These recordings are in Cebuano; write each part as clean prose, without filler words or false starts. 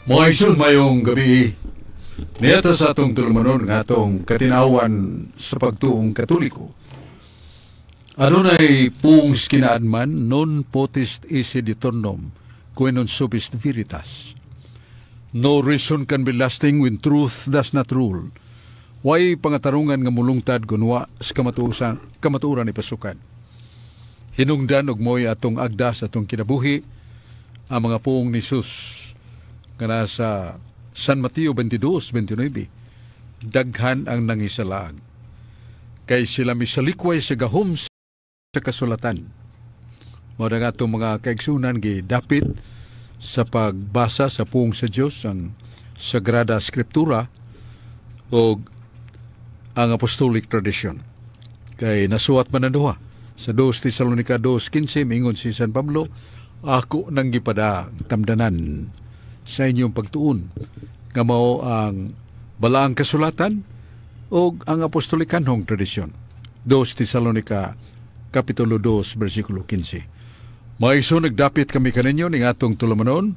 Mga igsoon, maayong gabii. Niya ta sa atong tulumanon nga atong katinawan sa pagtuong Katoliko. Adunay puong kinaadman, non potest esse diuturnum, quae non subest veritas. No reason can be lasting when truth does not rule. Way pangatarungan nga mulungtad kung wa sa kamatuoran ipasukad. Hinungdan og mo'y atong agda sa atong kinabuhi ang mga puong ni Jesus nga nasa San Mateo 22:29. Daghan ang nangisalaag kay sila misalikway sa gahom sa kasulatan. Mao na nga atong mga kaigsunan gidapit sa pagbasa sa puong sa Dios, ang Sagrada Escritura o ang Apostolic Tradition. Kay nasuwat man ang duha. Sa 2 Tesalonica 2:15, mingon si San Pablo, "Ako nang gipada tamdanan sa inyong pagtuon nga mao ang balaang kasulatan o ang apostolikanhong tradisyon." 2 Tesalonica Kapitulo 2, versikulo 15. Mga igsoon, nagdapit kami kaninyo ning atong tulumanon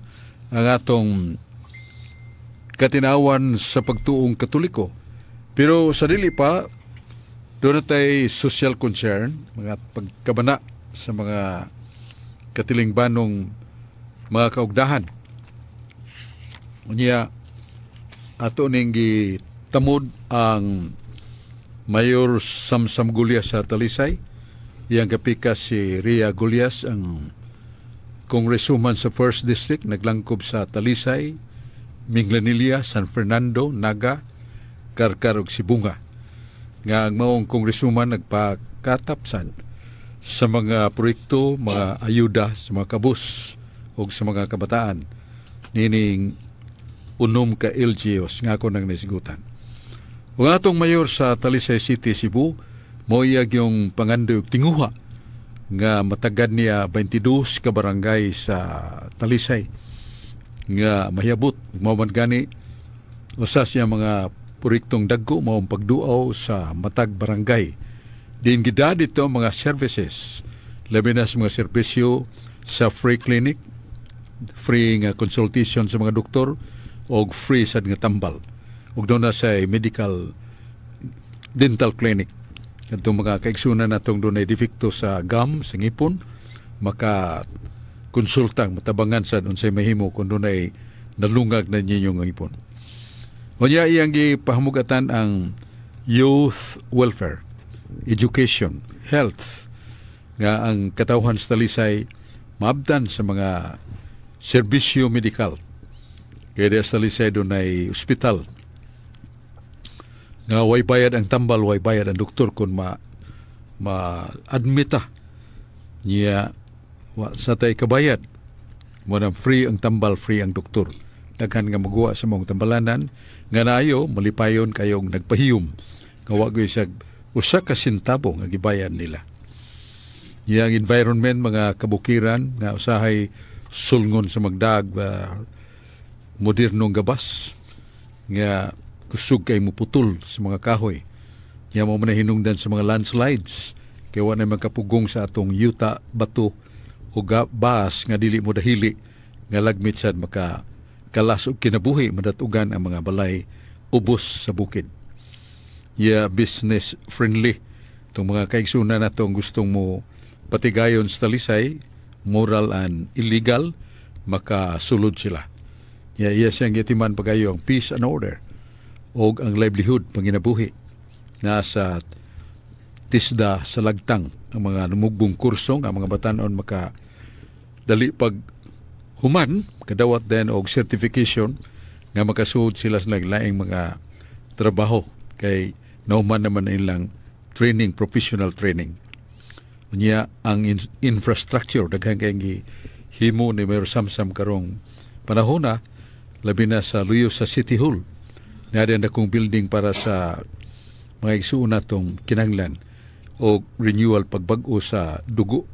ang atong katinawan sa pagtuong Katoliko. Pero sa dili pa, duna tay social concern, mga pagkabana sa mga katilingbanong mga kaugdahan. Unya, ato ning gitamod ang Mayor Samsam Gullas sa Talisay. Iyang kapikas si Ria Gullas, ang congresswoman sa First District, naglangkob sa Talisay, Minglanilla, San Fernando, Naga, Carcar ug Sibonga. Nga ang maong congresswoman nagpakatapsan sa mga proyekto, mga ayuda sa mga kabus o sa mga kabataan nining 6 ka LGUs nga ako nang nasigutan. Ug ang atong mayor sa Talisay City, Cebu, mao iyag yung pangandoy og tinguha nga matagad niya 22 ka barangay sa Talisay nga mahiyabot. Mao man gani, usa siya mga proyektong dagko mao ang pagduaw sa matag barangay. Din gida dito mga services, labi na sa mga serbisyo sa free clinic, free nga consultation sa mga doktor og free sad nga tambal. Ug duna sa medical dental clinic. Kadtong mga kaigsunan natong dunay defekto sa gum, sa ngipon, maka konsulta, matabangan sad unsay mahimo kung dunay nalungag na ninyong ngipon. Unya, iyang gipahamugatan ang youth welfare, education, health, nga ang katawhan sa Talisay maabdan sa mga serbisyo medikal. Kaya di sa Talisay dunay ospital nga way bayad ang tambal, way bayad ang doktor kung ma-admit niya, wa sa tay kabayad. Mo free ang tambal, free ang doktor. Daghan nga maguwa sa mong tambalanan nga naayo malipayon kayong nagpahiyom nga wa gyud sa usa ka sentabo nga gibayad nila. Yang environment, mga kabukiran nga usahay sulngon sa magdag modernong gabas nga kusog kay muputol sa mga kahoy. Nya mo man hinungdan sa mga landslides kay wa na makapugong sa atong yuta, bato o baas nga dili mo dahili nga lagmit sad maka kalas og kinabuhi, madatugan ang mga balay ubos sa bukid. Yeah, business friendly. Itong mga kaigsunan natong gustong mo patigayon sa Talisay, moral and illegal, makasulod sila. Yeah, iya siyang gitiman pagayo ang peace and order o ang livelihood, panginabuhi nga sa tisda sa lagtang, ang mga numugbong kursong ang mga batanon maka dali pag human kadawat din og certification nga makasuod sila sa laing mga trabaho kay nauman naman ilang training, professional training. Unya, ang infrastructure, daghan kay himo ni Mayor Samsam karong panahon na, labi na sa luyo sa City Hall na akong building para sa mga igsuon natong kinanglan o renewal, pagbag-o sa dugo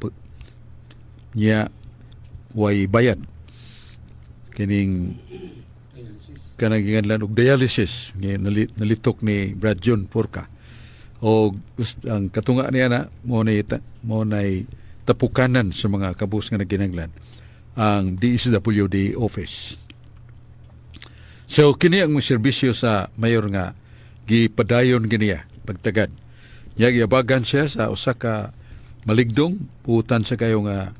niya, way bayad kining kanang giganlan og dialysis nga nalitok ni Brad John Porca. O ang katunga niya na mo nay tapukanan sa mga kabus nga nagkinanglan, ang DSWD office. So kini ang serbisyo sa mayor nga gipadayon giniya pagtagad. Nya giabagan siya sa usa ka maligdong buutan sa kayo nga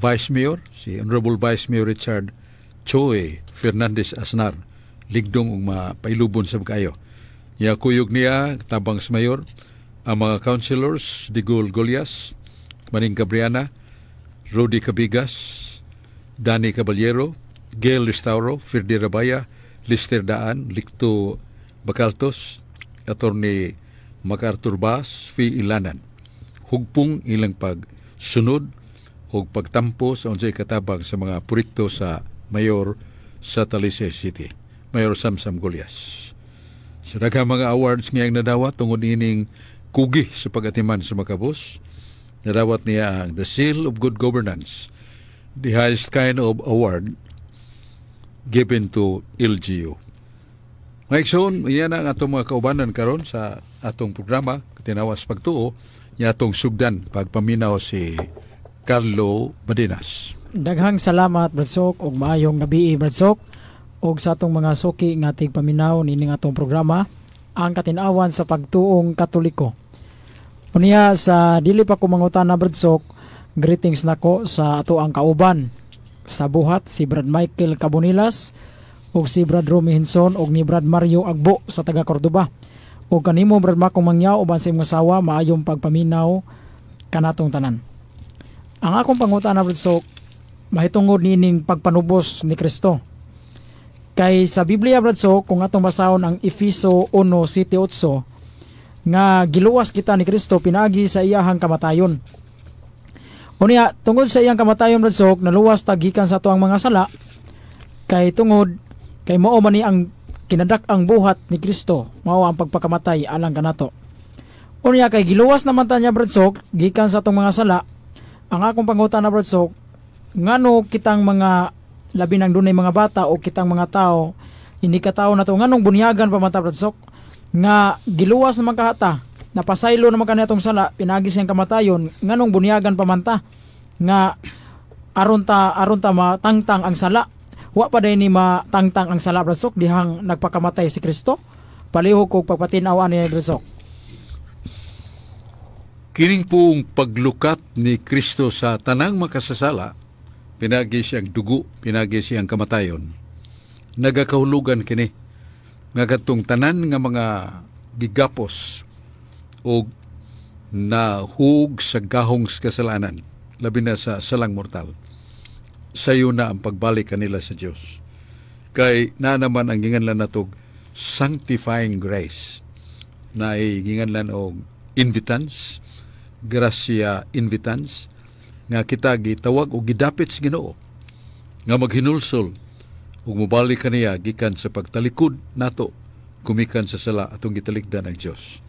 Vice Mayor, si Honorable Vice Mayor Richard Choi Fernandez Asnar, ligdong ug mapailubon sa kayo. Ya kuyog niya tabang sa mayor ang mga councilors Digul Golias, Maning Cabriana, Rudy Cabigas, Danny Caballero, Gail Restauro, Ferdi Rabaya, Lister Daan, Licto Bacaltos, Attorney MacArthur Bas, Fi Ilanan. Hugpong ilang pagsunod o pagtampo sa unsay katabang sa mga proyekto sa mayor sa Talisay City, Mayor Samsam Golias. Sa daghang mga awards ngayang nadawat tungod ining kugi sa pag-atiman sa makabos, nadawat niya ang The Seal of Good Governance, the highest kind of award given to LGU. Mga igsoon, iyan ang atong mga kaubanan karon sa atong programa, Katinawas Pagtuo, niya atong sugdan pagpaminaw si Carlo Badinas. Daghang salamat, Brad Sok, ug maayong gabi, Brad Sok, ug sa atong mga suki nga tigpaminaw nining atong programa, ang Katinawan sa Pagtuong Katoliko. Unya sa dili pa ko mangutana, Brad Sok, greetings nako sa ato ang kauban sa buhat, si Brad Michael Cabonilas ug si Brad Romy Hinson ug ni Brad Mario Agbo sa taga Cordoba. Ug kanimo, Brad Makong Mangyaw, uban sa imong asawa, maayong pagpaminaw kanatong tanan. Ang akong pangutana, Brad Sok, mahitungod niining pagpanubos ni Kristo. Kay sa Biblia, Brad Sok, kung atong basahon ang Efeso 1:7-8 nga giluwas kita ni Kristo pinaagi sa iyahang kamatayon. Unya, tungod sa iyang kamatayon, Brad Sok, naluwas ta gikan sa atoang mga sala kay tungod kay mao man ni ang kinadak-ang buhat ni Kristo, mao ang pagpakamatay alang kanato. Unya kay giluwas naman ta niya, Brad Sok, gikan sa atong mga sala, ang akong pangutana, Brad Sok, ngano kitang mga labi nang dunay mga bata o kitang mga tao hindi ka tao na to, nganong bunyagan pa man ta, Brad Sok, nga giluwas naman kahata, napasaylo naman kaniya atong sala pinagi siyang kamatayon, nganong bunyagan pa man ta nga aron ta matangtang ang sala? Wa pa day ni matangtang ang sala, Brad Sok, dihang nagpakamatay si Kristo? Palihog kog pagpatin-aw ani, Brad Sok. Kining pong paglukat ni Kristo sa tanang makasasala, pinagi siyang dugo, pinagi siyang kamatayon. Nagakahulugan kini nga katong tanan nga mga gigapos o nahug sa gahong sa kasalanan, labi na sa salang mortal, sayo na ang pagbalik kanila sa Dios. Kay na naman ang ginganlan natog sanctifying grace, na ginganlan og invitans, gratia invitans, nga kita gitawag o gidapit sa Ginoo nga maghinulsol ug mobalik kaniya gikan sa pagtalikod nato gumikan sa sala atong gitalikdan ang Dios.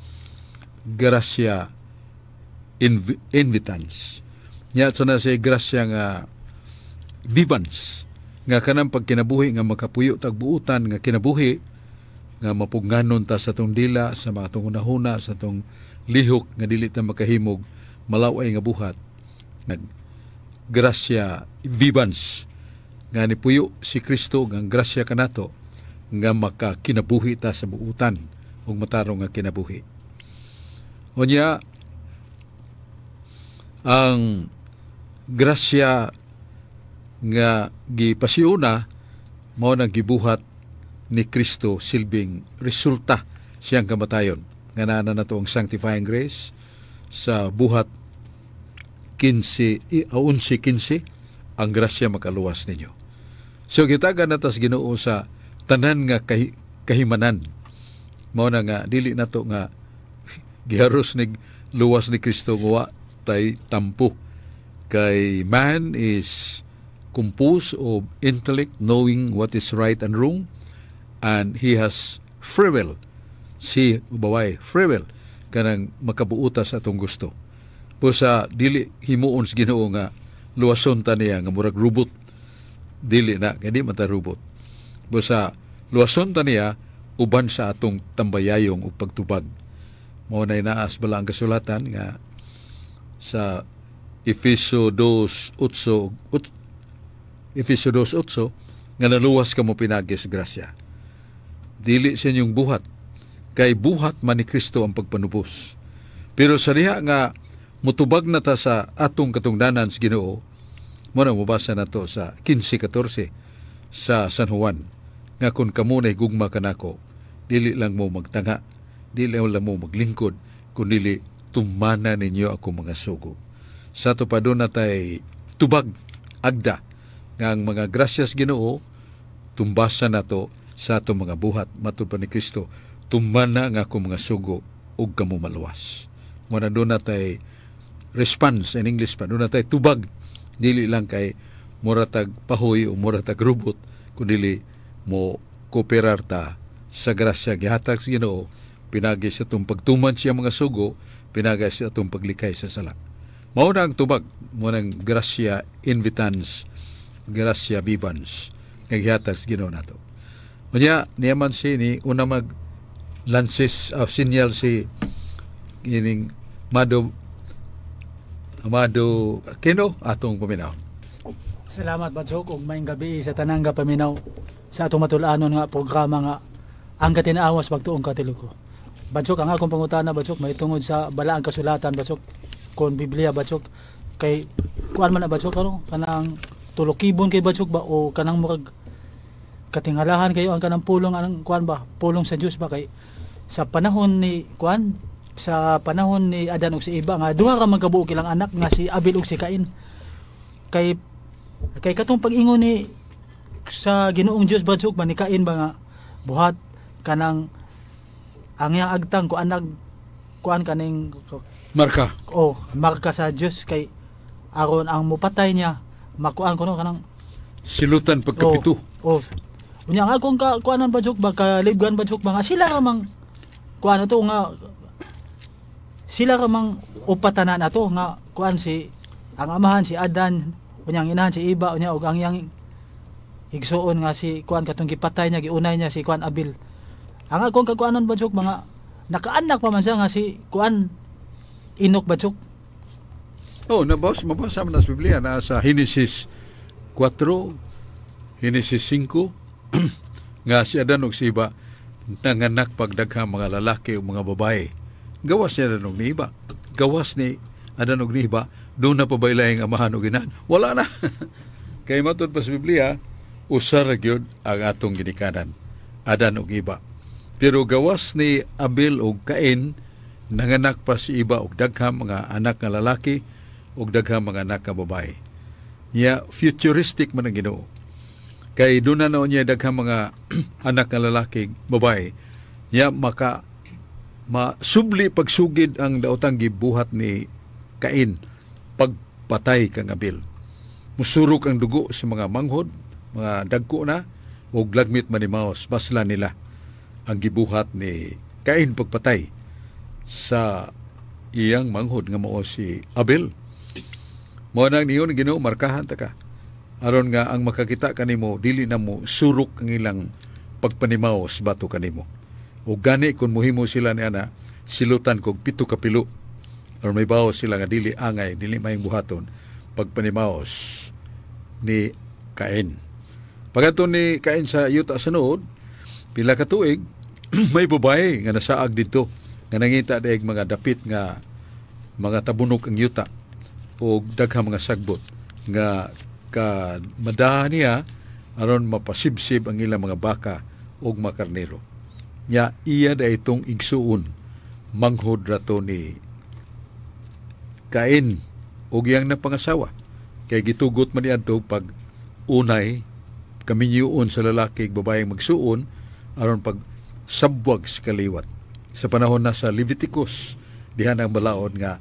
Gratia invitans. Nya sa na siya grasya nga vivans, nga kanang pagkinabuhi nga makapuyo tag buutan nga kinabuhi nga mapugnganon ta sa atong dila, sa mga atong hunahuna, sa atong lihok nga dili ta makahimog malaway nga buhat. Nag grasya vivans nga nipuyo si Kristo nga grasya kanato nga makakinabuhi ta sa buutan ug matarong nga kinabuhi. Unya ang grasya nga gipasiuna mao nang gibuhat ni Kristo silbing resulta siyang kamatayon nga naa na nato ang sanctifying grace sa Buhat 15, 11:15, ang grasya makaluwas ninyo. So gitagan natas Ginoo sa tanan nga kahimanan. Mao na nga dili nato nga giharos ni luwas ni Kristo nga tay tampo, kay man is composed of intellect, knowing what is right and wrong, and he has free will. Si ubaway free will kanang makabuuta sa atong gusto. Busa dili himuon sa Ginoo nga luwason ta niya nga murag robot. Dili na kay di man ta robot. Busa luwason ta niya uban sa atong tambayayong ug pagtubag. Mao nay naas bala ang kasulatan nga sa Efeso 2:8, Efeso 2:8 nga naluwas kamo pinagi sa grasya. Dili sa inyong buhat, kay buhat man ni Kristo ang pagpanubos. Pero sa diha nga mutubag na ta sa atong katungdanan sa Ginoo, mo na mabasa na to sa 15:14 sa San Juan, nga kung kamo na gugma kanako, dili lang mo magtanga, dili lang mo maglingkod, kundi tumana ninyo ako mga sugo. Sa ato pa doon na tay tubag, agda, nga ang mga grasyas Ginoo, tumbasan nato sa atong mga buhat, matud pa ni Kristo, tumana nga ako mga sugo, ug kamo maluwas. Muna doon na tay response in English pa, doon na tay tubag, dili lang kay muratag pahoy o muratag robot, kundi mo kooperar ta sa grasya gihatag sa Ginoo, pinagi sa atong pagtuman siya mga sugo, pinagi sa atong paglikay sa sala. Mao na ang tubag, mao nang gratia invitans, gratia vivans, nga gihatag sa Ginoo nato. Unya, niya man si ni una mag lances sinyal si ining Mado Amado Kino atong paminaw. Salamat, Badsok, ug maayong gabi sa tanang paminaw sa atong matul-anon nga programa nga Ang Katin-awan sa Pagtuong Katoliko. Badsok, ang akong pangutana, Badsok, may tungod sa Balaang Kasulatan, Badsok, kon Biblia, Badsok, kay kuan man na, Badsok, ano kanang tulokibon kay, Badsok, ba o kanang murag katinghalahan kayo ang kanang pulong anang kuan ba, pulong sa Dios ba, kay sa panahon ni kuan, sa panahon ni Adan ug si Eva nga duha ka magkabuok ilang anak nga si Abel ug si Cain, kay katong pag-ingon ni sa Ginoong Dios, Badsok, ba ni Cain ba nga buhat kanang ang iyang agtang kuan nag kuan kaning marka. Oh, marka sa Dios kay aron ang mupatay niya makuan kuno kanang silutan pagkapito. Oh. Unya ang akong ka kuanan, Badsok, ba, kalibgan, Badsok, ba nga sila ra mang kuan ato nga sila ra mang upatanan ato nga kuan si ang amahan si Adan, unya ang inahan si Iba, unya og ang iyang igsuon nga si kuan katong gipatay niya, giunay niya si kuan Abil. Ang akong kakuanan, Badsok, mga nakaanak pa man siya nga si kuan Enoch, Badsok. Oh, nabas mabasa man sa Biblia na sa Genesis 4, Genesis 5 nga si Adan ug si Iba nanganak pagdaghang mga lalaki o mga babae. Gawas ni Adan ug ni Iba. Gawas ni Adan ug ni Iba, doon na pabaylayang amahan ug inahan. Wala na. Kay matud pa sa Biblia, usa ra gyud ang atong ginikanan, Adan ug Iba. Pero gawas ni Abel ug Cain, nanganak pa si Iba og daghang mga anak nga lalaki ug daghang mga anak nga babae. Ya futuristic man ang Ginoo. Kay doon na noon niya daghang mga anak nga lalaki, babae. Ya maka masubli pagsugid ang daotang gibuhat ni Cain pagpatay kang Abel. Musurok ang dugo sa mga manghod, mga dagko na, ug lagmit manimaos basla nila ang gibuhat ni Cain pagpatay sa iyang manghod nga mao si Abel. Mao nang niyon Ginoo, markahan ta ka aron nga ang makakita kanimo dili na mo surok ang ilang pagpanimaos bato kanimo. O gani kung muhimo sila ni ana, silutan kog 7 ka pilo aron may bawo sila nga dili angay, dili maayong buhaton pagpanimaos ni Cain. Pagkato ni Cain sa yuta sa Nod, pila ka tuig, may babae nga nasaag didto nga nangita daig mga dapit nga mga tabunok ang yuta o daghang mga sagbot nga ka madaha niya aron mapasibsib ang ilang mga baka ug mga karnero. Nya iya da itong igsuon, manghod rato ni Cain ug iyang napangasawa kay gitugot man niadto pag unay kaminyuon sa lalaki ug babaeng magsuon aron pag sabwag sa kaliwat. Sa panahon na sa Leviticus, diha ang balaod nga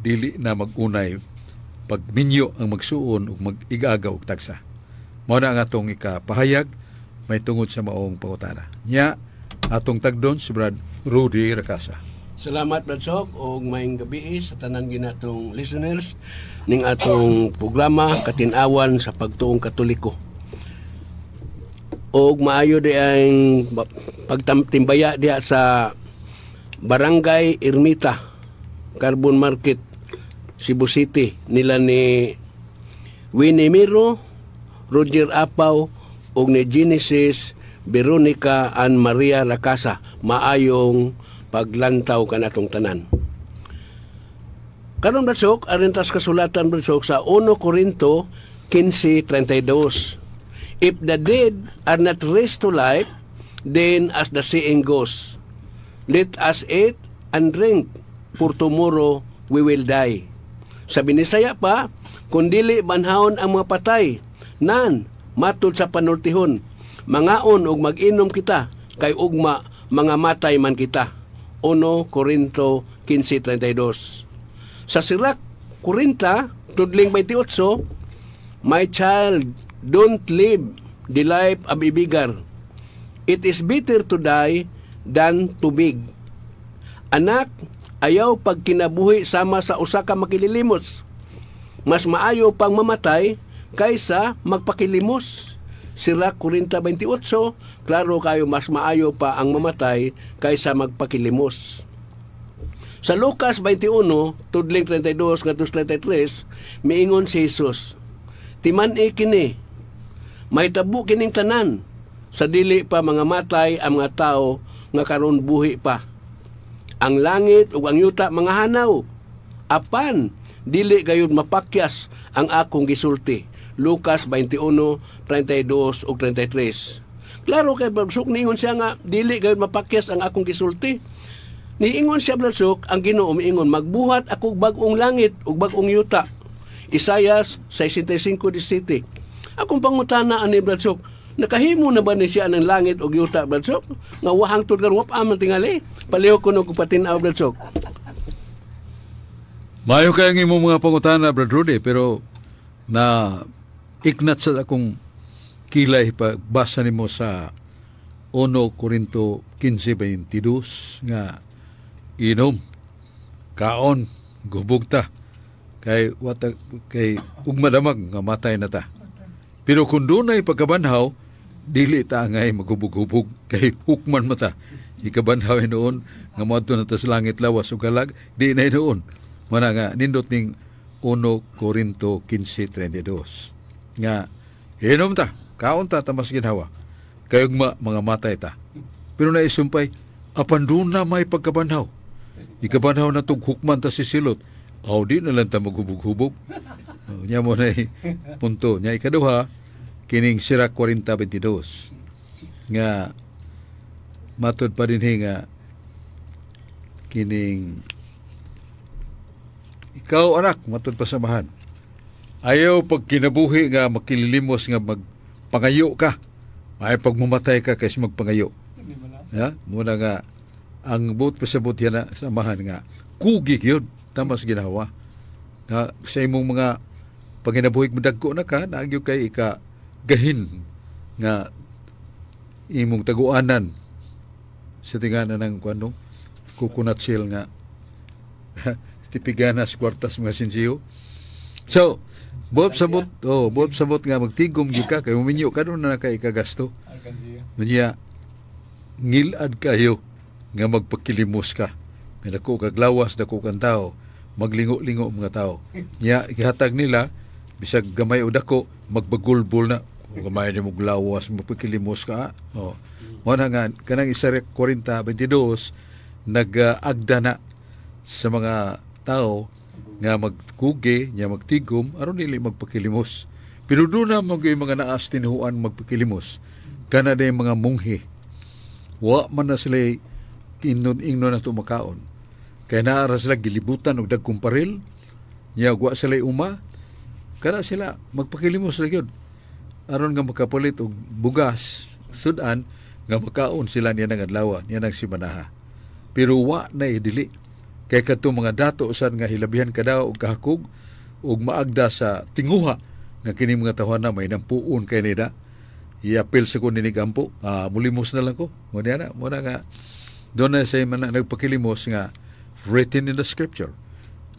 dili na magunay pagminyo ang magsuon ug mag-igaga og tagsa. Mao na ang atong ikapahayag may tungod sa maong pangutana. Nya atong tagdon si Brad Rudy Rakasa. Salamat, Brad Sok, ug maayong gabi sa tanan ginatong listeners ning atong programa Katin-awan sa Pagtuong Katoliko. Og maayo di ang pagtimbaya diha sa Barangay Ermita, Carbon Market, Cebu City nila ni Winnie Miro, Roger Apaw ug ni Genesis Veronica Ann Maria Lacasa. Maayong paglantaw kanatong tanan. Karon, Brad Sok, arin tas kasulatan, Brad Sok, sa 1 Corinto 15:32. "If the dead are not raised to life, then as the saying goes, 'Let us eat and drink, for tomorrow we will die.'" Sa Binisaya pa, "Kung dili banhawon ang mga patay, nan, matud sa panultihon, mangaon ug mag-inom kita, kay ugma mga matay man kita." 1 Corinto 15:32. Sa Sirach 40, tudling 28, "My child, don't live the life of a beggar. It is better to die than to beg." Anak, ayaw pagkinabuhi sama sa usa ka makililimos. Mas maayo pang mamatay kaysa magpakilimos. Sirach 40:28, klaro kayo, mas maayo pa ang mamatay kaysa magpakilimos. Sa Lucas 21, tudling 32 ngadto 33, miingon si Jesus, "Timan-i kini, mahitabo kining tanan sa dili pa mga matay ang mga tao nga karon buhi pa. Ang langit ug ang yuta mga hanaw, apan dili gayud mapakyas ang akong gisulti." Lucas 21, 32 ug 33. Klaro kay, Brad Sok, niingon siya nga dili gayud mapakyas ang akong gisulti. Niingon siya, Brad Sok, ang Ginoo miingon, "Magbuhat ako bag-ong langit ug bag-ong yuta." Isayas 65:17. Akong pangutana ani, Brad Sok, nakahimo na ba ni siya ng langit ug yuta, Brad Sok? Nga wahang tud karon wa man tingali. Palihog kuno og patin-aw, Brad Sok. Maayo kay ang imong mga pangutana, Brad Rudy, pero na iknat sa akong kilay pa basa nimo sa 1 Corinto 15:22 nga inom, kaon, gubog ta kay wata kay ugma damag nga matay na ta. Pero kung dunay pagkabanhaw, dili ta angay maghubog-hubog kay hukman mata. Ikabanhaw hinuon nga moadto na ta sa langit lawas ug halag, di na hinuon. Mana nga nindot ning 1 Corinto 15:32 nga inom ta, kaon ta, tamas ginhawa. Kay ugma mga matay ta. Pero naisumpay, apan doon na may pagkabanhaw. Ikabanhaw na tug hukman ta si silot. Aw, di na lang ta maghubog-hubog. Oh, nya mo na punto. Nya ikaduha, kining Sirach 40:22 nga matod pa din nga kining ikaw, anak, matod pa samahan. Ayaw pag kinabuhi nga makililimos nga magpangayo ka. Ay pag mamatay ka kaysa magpangayo. Ya, muna nga ang buot pasabot yan na samahan nga kugi gyud tamas ginawa. Nga sa imong mga panginabuhi mo dagko na ka, naagyo kay ika gahin nga imong taguanan sa tingana ng kuano coconut shell nga tipiganas kwartas mga sinsiyo. So, buot sabot, oh, buot sabot nga magtigom gyud ka kay muminyo ka doon na kay ikagasto. Unya ngilad kayo nga magpakilimos ka. Nga dako kag lawas, dako kang tao, maglingo-lingo mga tao. Nya gihatag nila bisag gamay o dako, magbagulbol na. Kung gamay ni mo lawas, magpakilimos ka. Oh. Mo na nga kanang isa 40:22 nag-agda na sa mga tao nga magkugi, nya magtigom aron dili magpakilimos. Pero doon na mga mga naas tinuhuan magpakilimos. Kana day mga munghi. Wa man na sila ingnon ingnon na makaon. Kaya naara sila gilibutan og dagkong paril, nya wa sila uma, kana sila magpakilimos ra gyud. Aron nga makapalit og bugas, sudan nga makaon sila niya ng adlaw, niya ng simanaha. Pero wa na dili. Kay kadto mga dato sad nga hilabihan kadaw og kahakog ug maagda sa tinguha nga kini mga tawhana may nampuon kay nila. Iapil sa ko ni gampo, mulimos na lang ko. Mo na, mo na nga doon na sa man nagpakilimos nga written in the scripture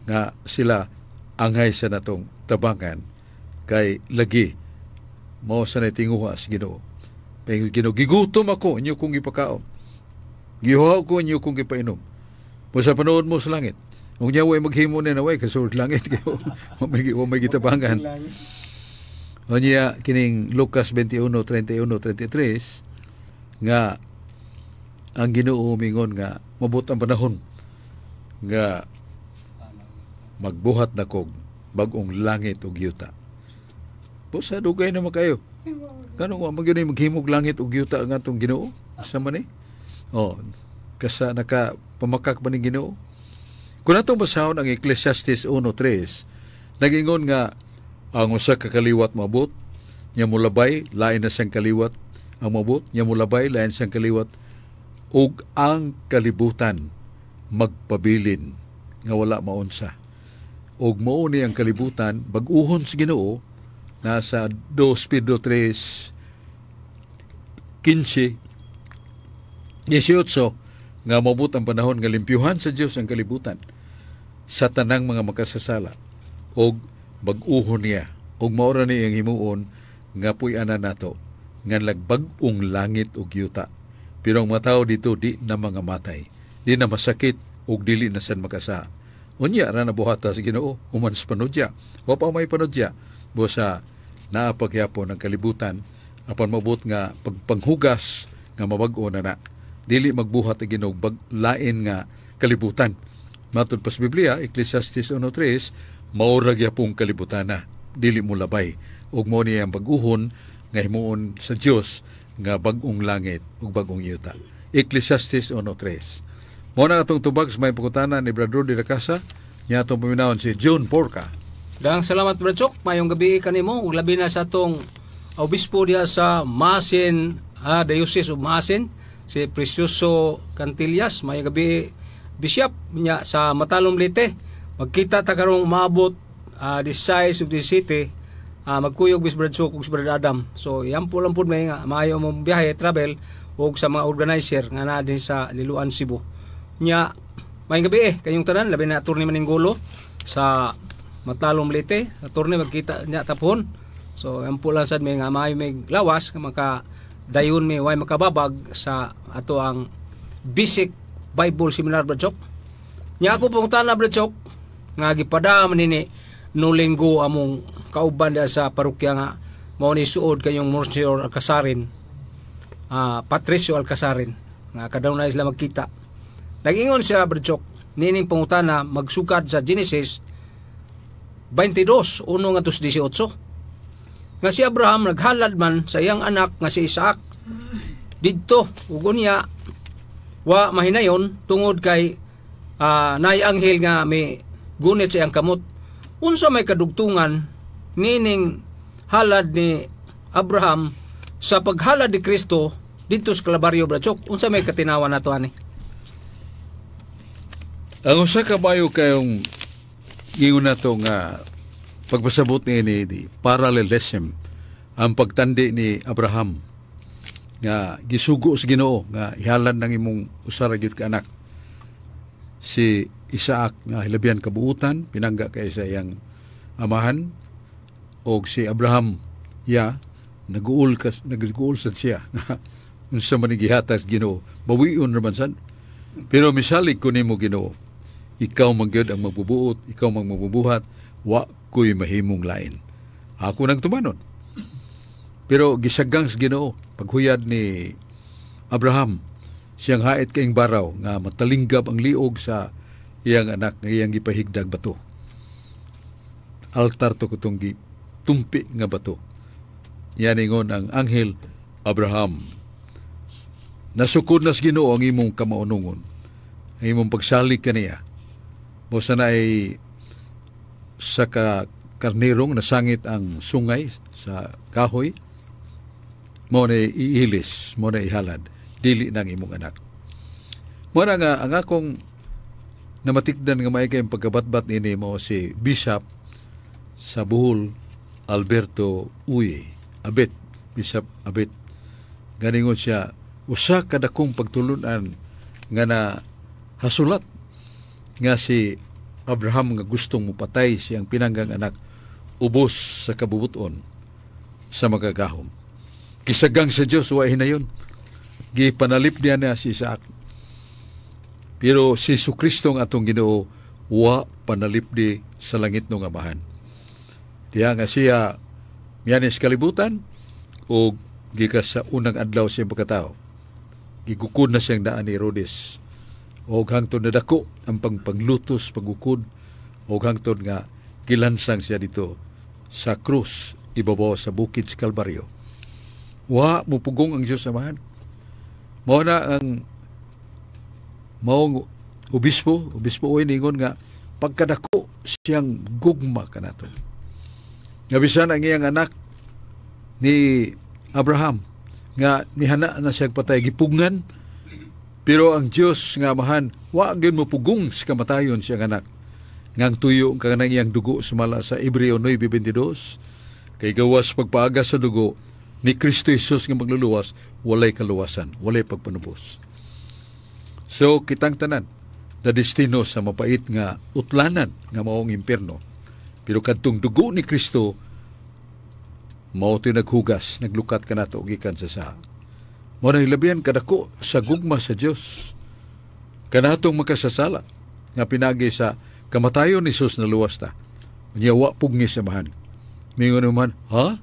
nga sila angay sa natong tabangan kay lagi mao sa tinguha sa Ginoo. Pero Ginoo, gigutom ako inyo kong ipakaon. Gihuhaw ko inyo kong ipainom. Mo sa panood mo sa langit. Ug niya way maghimo ni naway kasulod langit kayo. Wa may gitabangan. O niya kining Lucas 21:31 33. Nga ang Ginoo mingon nga mabot ang panahon nga magbuhat na kog bag-ong langit ug yuta. Busa dugay na makayo. Kano wa man gyud maghimog langit ug yuta ang atong Ginoo? Sa man eh? Oh, kasa naka pamakak ba ni Ginoo? Kung atong basahon ang Ecclesiastes 1:3, nagingon nga ang usa ka kaliwat moabot, nya molabay, lain na siyang kaliwat ang moabot, nya molabay, lain siyang kaliwat, ug ang kalibutan magpabilin nga wala maunsa. Ug mao ni ang kalibutan bag-uhon sa Ginoo nasa 2 Pedro 3:15 18 nga moabot ang panahon nga limpyuhan sa Dios ang kalibutan sa tanang mga makasasala og bag-uhon niya, ug mao ra ni ang himuon nga puy-anan nato nga lagbag-ong langit ug yuta, pero ang mga tao dito di na mga matay, di na masakit ug dili na sad makasa. Unya ra nabuhata sa Ginoo human sa panudya. Wa pa may panudya, busa naa pa gyapon ang kalibutan apan mabot nga pagpanghugas nga mabag-o na na. Dili magbuhat ang Ginoo lain nga kalibutan. Matud pa sa Biblia, Ecclesiastes 1:3, mao ra gyapong kalibutan na, dili mo labay. Ug mao niya ang bag-uhon nga himuon sa Dios nga bag-ong langit ug bag-ong yuta. Ecclesiastes 1:3. Mao na atong tubag sa may pangutana ni Brad Rudy Lacasa, nya atong paminawon si June Porca. Daghang salamat, Brad Sok. Mayong gabi kanimo ug labi na sa atong obispo diha sa Maasin, Diocese of Maasin, si Precioso Cantillas. Mayong gabi, Bishop, nya sa Matalom, Leyte. Magkita ta karong maabot this size of the city. Magkuyog bis Brad Sok ug si Brad Adam. So yampo lang pud may nga maayo mong biyahe, travel, ug sa mga organizer nga naa din sa Liloan, Cebu. Nya mayong gabi kayong tanan, labi na Attorney Maninggulo sa Matalom, Leyte. Attorney, magkita nya tapon. So yampo lang sad may nga maayo may lawas nga maka dayon mi way makababag sa ato ang Basic Bible Seminar, Brad Sok. Nya ako pangutana, Brad Sok, nga gipada man nini no Linggo among kauban diha sa parokya nga mao ni suod kayong Monsignor Alcasarin, Patricio Alcasarin, nga kadaw na sila magkita. Nag-ingon siya, Brad Sok, nining pangutana magsukad sa Genesis 22:1 ngadto 18 nga si Abraham naghalad man sa iyang anak nga si Isaac didto ug unya wa mahinayon tungod kay naay anghel nga may gunit sa iyang kamot. Unsa may kadugtungan nining halad ni Abraham sa paghalad ni Kristo didto sa Kalbaryo, Brad Sok? Unsa may katinawan nato ani? Ang usa ka maayo kayong ingon nato nga pagpasabot ni parallelism, ang pagtandi ni Abraham nga gisugo sa Ginoo nga ihalad ng imong usa ra gyud ka anak, si Isaac, nga hilabihan kabuutan, pinangga kay sa iyang amahan, og si Abraham ya naguol kas naguol sad siya unsa man gihatag sa Ginoo, bawion ra man sad, pero misalig ko nimo, Ginoo, ikaw man gyud ang magbubuot, ikaw mang magbubuhat, wa ko'y mahimong lain, ako nang tumanon. Pero gisagang sa Ginoo paghuyad ni Abraham siyang hait kaing baraw nga matalinggab ang liog sa iyang anak nga iyang gipahigdag bato. Altar to kutong tumpi nga bato. Yan ingon ang anghel, "Abraham, nasukod na sa Ginoo ang imong kamaunungon, ang imong pagsalig kaniya." Mo sa ay sa ka karnirong nasangit ang sungay sa kahoy, mo na iilis, mo na ihalad, dili nang imong anak. Mo na nga ang akong namatikdan nga maay kayong pagkabatbat nini mo si Bishop sa Bohol, Alberto Uy Abet, Bishop Abet. Ganingon siya, usa ka dakong pagtulunan nga na hasulat nga si Abraham nga gustong mupatay siyang pinanggang anak ubos sa kabubuton sa magagahom. Kisagang sa Dios, wa hinayon. Gipanalip niya na si Isaac. Pero si Kristo ang atong Ginoo wa panalipdi sa langit ng Amahan. Diya nga siya miyanis kalibutan o gikas sa unang adlaw sa iyang pagkatao. Gigukod na siyang daan ni Herodes. Og hangtod nadako ang pangpanglutos pagukod og hangtod nga gilansang siya dito sa krus ibabaw sa bukid sa Kalbaryo. Wa mupugong ang Diyos Amahan. Mao na ang maong obispo Uy ningon nga pagkadako siyang gugma kanato. Nga bisan ang iyang anak ni Abraham nga nihana na siya patay, gipugngan, pero ang Dios nga Amahan wa gyud mopugong sa kamatayon siyang anak. Nga ang tuyo kanang iyang dugo, sumala sa Hebreo 9:22, kay gawas pagpaagas sa dugo ni Kristo Jesus nga magluluwas, walay kaluwasan, walay pagpanubos. So kitang tanan na destino sa mapait nga utlanan nga maong impierno, pero kadtong dugo ni Kristo mao to'y naghugas, naglukat kanato gikan sa saha. Mao na hilabihan kadako sa gugma sa Dios kanatong makasasala nga pinagi sa kamatayon ni Jesus na luwas ta. Unya wa pugni sa Amahan. Mingon naman, "Ha?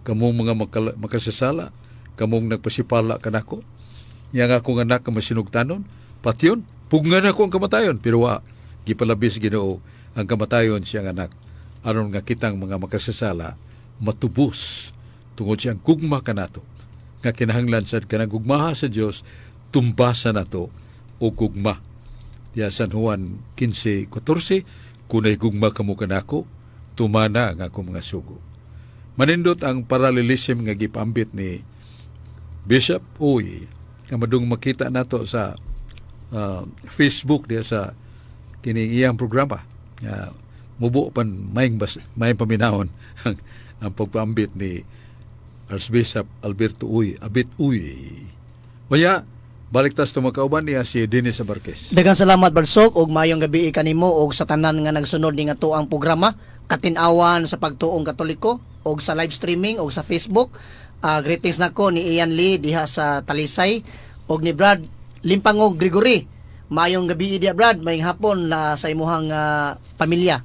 Kamong mga makasasala, kamong nagpasipala kanako. Yang akong anak nga masinugtanon, patyon, pugnan ako ang kamatayon." Pero wa, gipalabis Ginoo ang kamatayon siyang anak aron nga kitang mga makasasala matubos tungod siyang gugma kanato, nga kinahanglan sad kanang gugmaha sa Dios tumbasan nato o gugma. Ya San Juan 15:14, "Kunay gugma kamo kanako, tumana ang akong mga sugo." Manindot ang parallelism nga gipaambit ni Bishop Uy nga madung makita nato sa Facebook diya sa kining iyang programa nga mubo pan maing bas, maing paminahon ang pagpaambit ni Archbishop Alberto Uy, Abit Uy. Unya, balik tas tumakauban niya si Dennis Abarquez. Daghang salamat, Brad Sok, ug maayong gabi kanimo og sa tanan nga nagsunod ni nga ang programa Katin-awan sa Pagtuong Katoliko og sa live streaming og sa Facebook. Greetings nako ni Ian Lee diha sa Talisay og ni Brad Limpangog Gregory. Maayong gabi diha, Brad, maayong hapon na sa imuhang pamilya.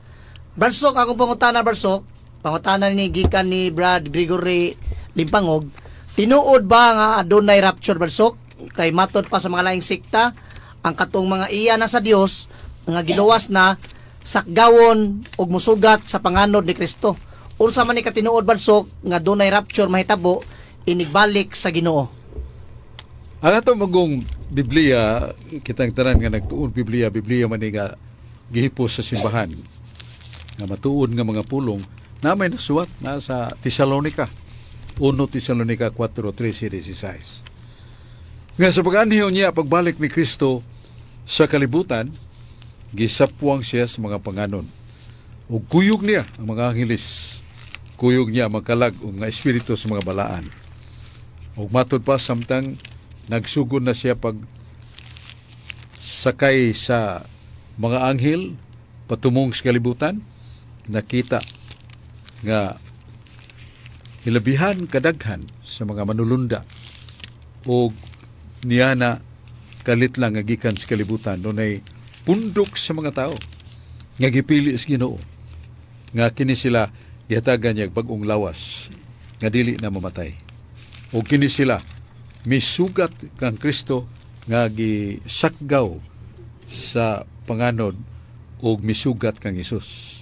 Brad Sok, akong pangutana, Brad Sok, pangutana ni gikan ni Brad Gregory Limpangog, tinuod ba nga adunay rapture, Brad Sok? Kay matod pa sa mga laing sekta, ang katong mga iya na sa Dios nga giluwas na, sakgawon ug musugat sa panganod ni Kristo. Unsa man ni katinuod, Brad Sok, nga dunay rapture mahitabo inigbalik sa Ginoo? Ang ato magong Biblia, kitang tanan nga nagtuon Biblia, Biblia man ni nga gihipos sa simbahan, nga matuod nga mga pulong, na may nasuwat na sa Tesalonica. 1 Tesalonica 4:13-16. Nga sa pag-anhiyo niya pagbalik ni Kristo sa kalibutan, gisapwang siya sa mga panganon. O kuyog niya ang mga angeles, kuyog niya ang mga kalag o mga espiritu sa mga balaan. O matod pa samtang nagsugod na siya pag sakay sa mga anghel patumong sa kalibutan, nakita nga hilabihan kadaghan sa mga manulunda o niya na kalit lang nga gikan sa kalibutan, dunay pundok sa mga tao nga gipili sa Ginoo nga kini sila gihatagan niya bag-ong lawas nga dili na mamatay, o kini sila misugat kang Kristo nga gisakgaw sa panganod og misugat kang Hesus.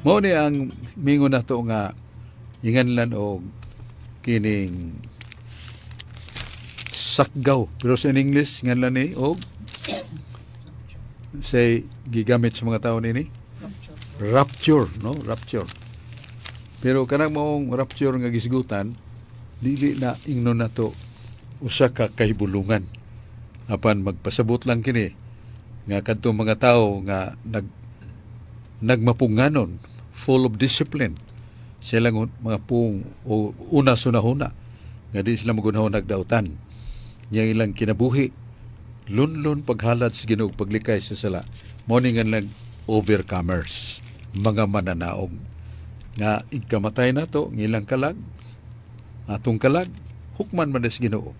Mao ni ang mingon nato nga inganlan og kining sakgaw, pero sa in English nganlan ni og say gigamit sa mga tao nini rapture, no? Rapture. Pero kanang maong rapture nga gisgutan, dili na ingnon nato usa ka kahibulungan, apan magpasabot lang kini nga kadtong mga tawo nga nagmapunganon, full of discipline silang mga pung o una sunahuna nga di sila magunahon nagdautan niyang ilang kinabuhi lunlun paghalad sa Ginoo, paglikay sa sala, mao ni nga lang overcomers, mga mananaog nga ikamatay nato ng ilang kalag, atong kalag hukman man sa Ginoo,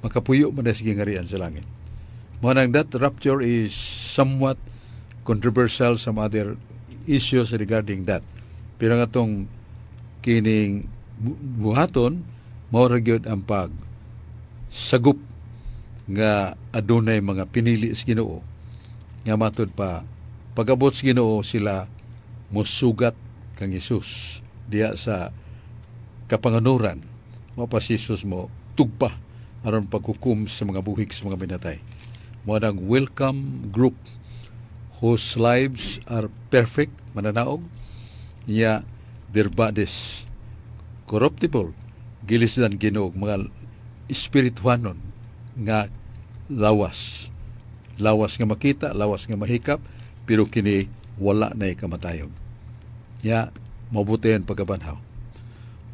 makapuyo man sa gingarian sa langit. Mao nang that rapture is somewhat controversial, some other issues regarding that, pero ang atong kining buhaton mao ra gyud ang pag sagup. nga adunay mga pinili sa Ginoo nga matud pa pag-abot sa Ginoo sila mosugat kang Hesus diha sa kapanganuran. Wa pa si Hesus mo tugpa aron paghukom sa mga buhik sa mga minatay. Mo nang welcome group whose lives are perfect mananaog niya, their bodies corruptible, gilisdan Ginoo mga espirituhanon nga lawas, lawas nga makita, lawas nga mahikap, pero kini wala na kamatayon ya. Mabuti ang pagkabanhaw.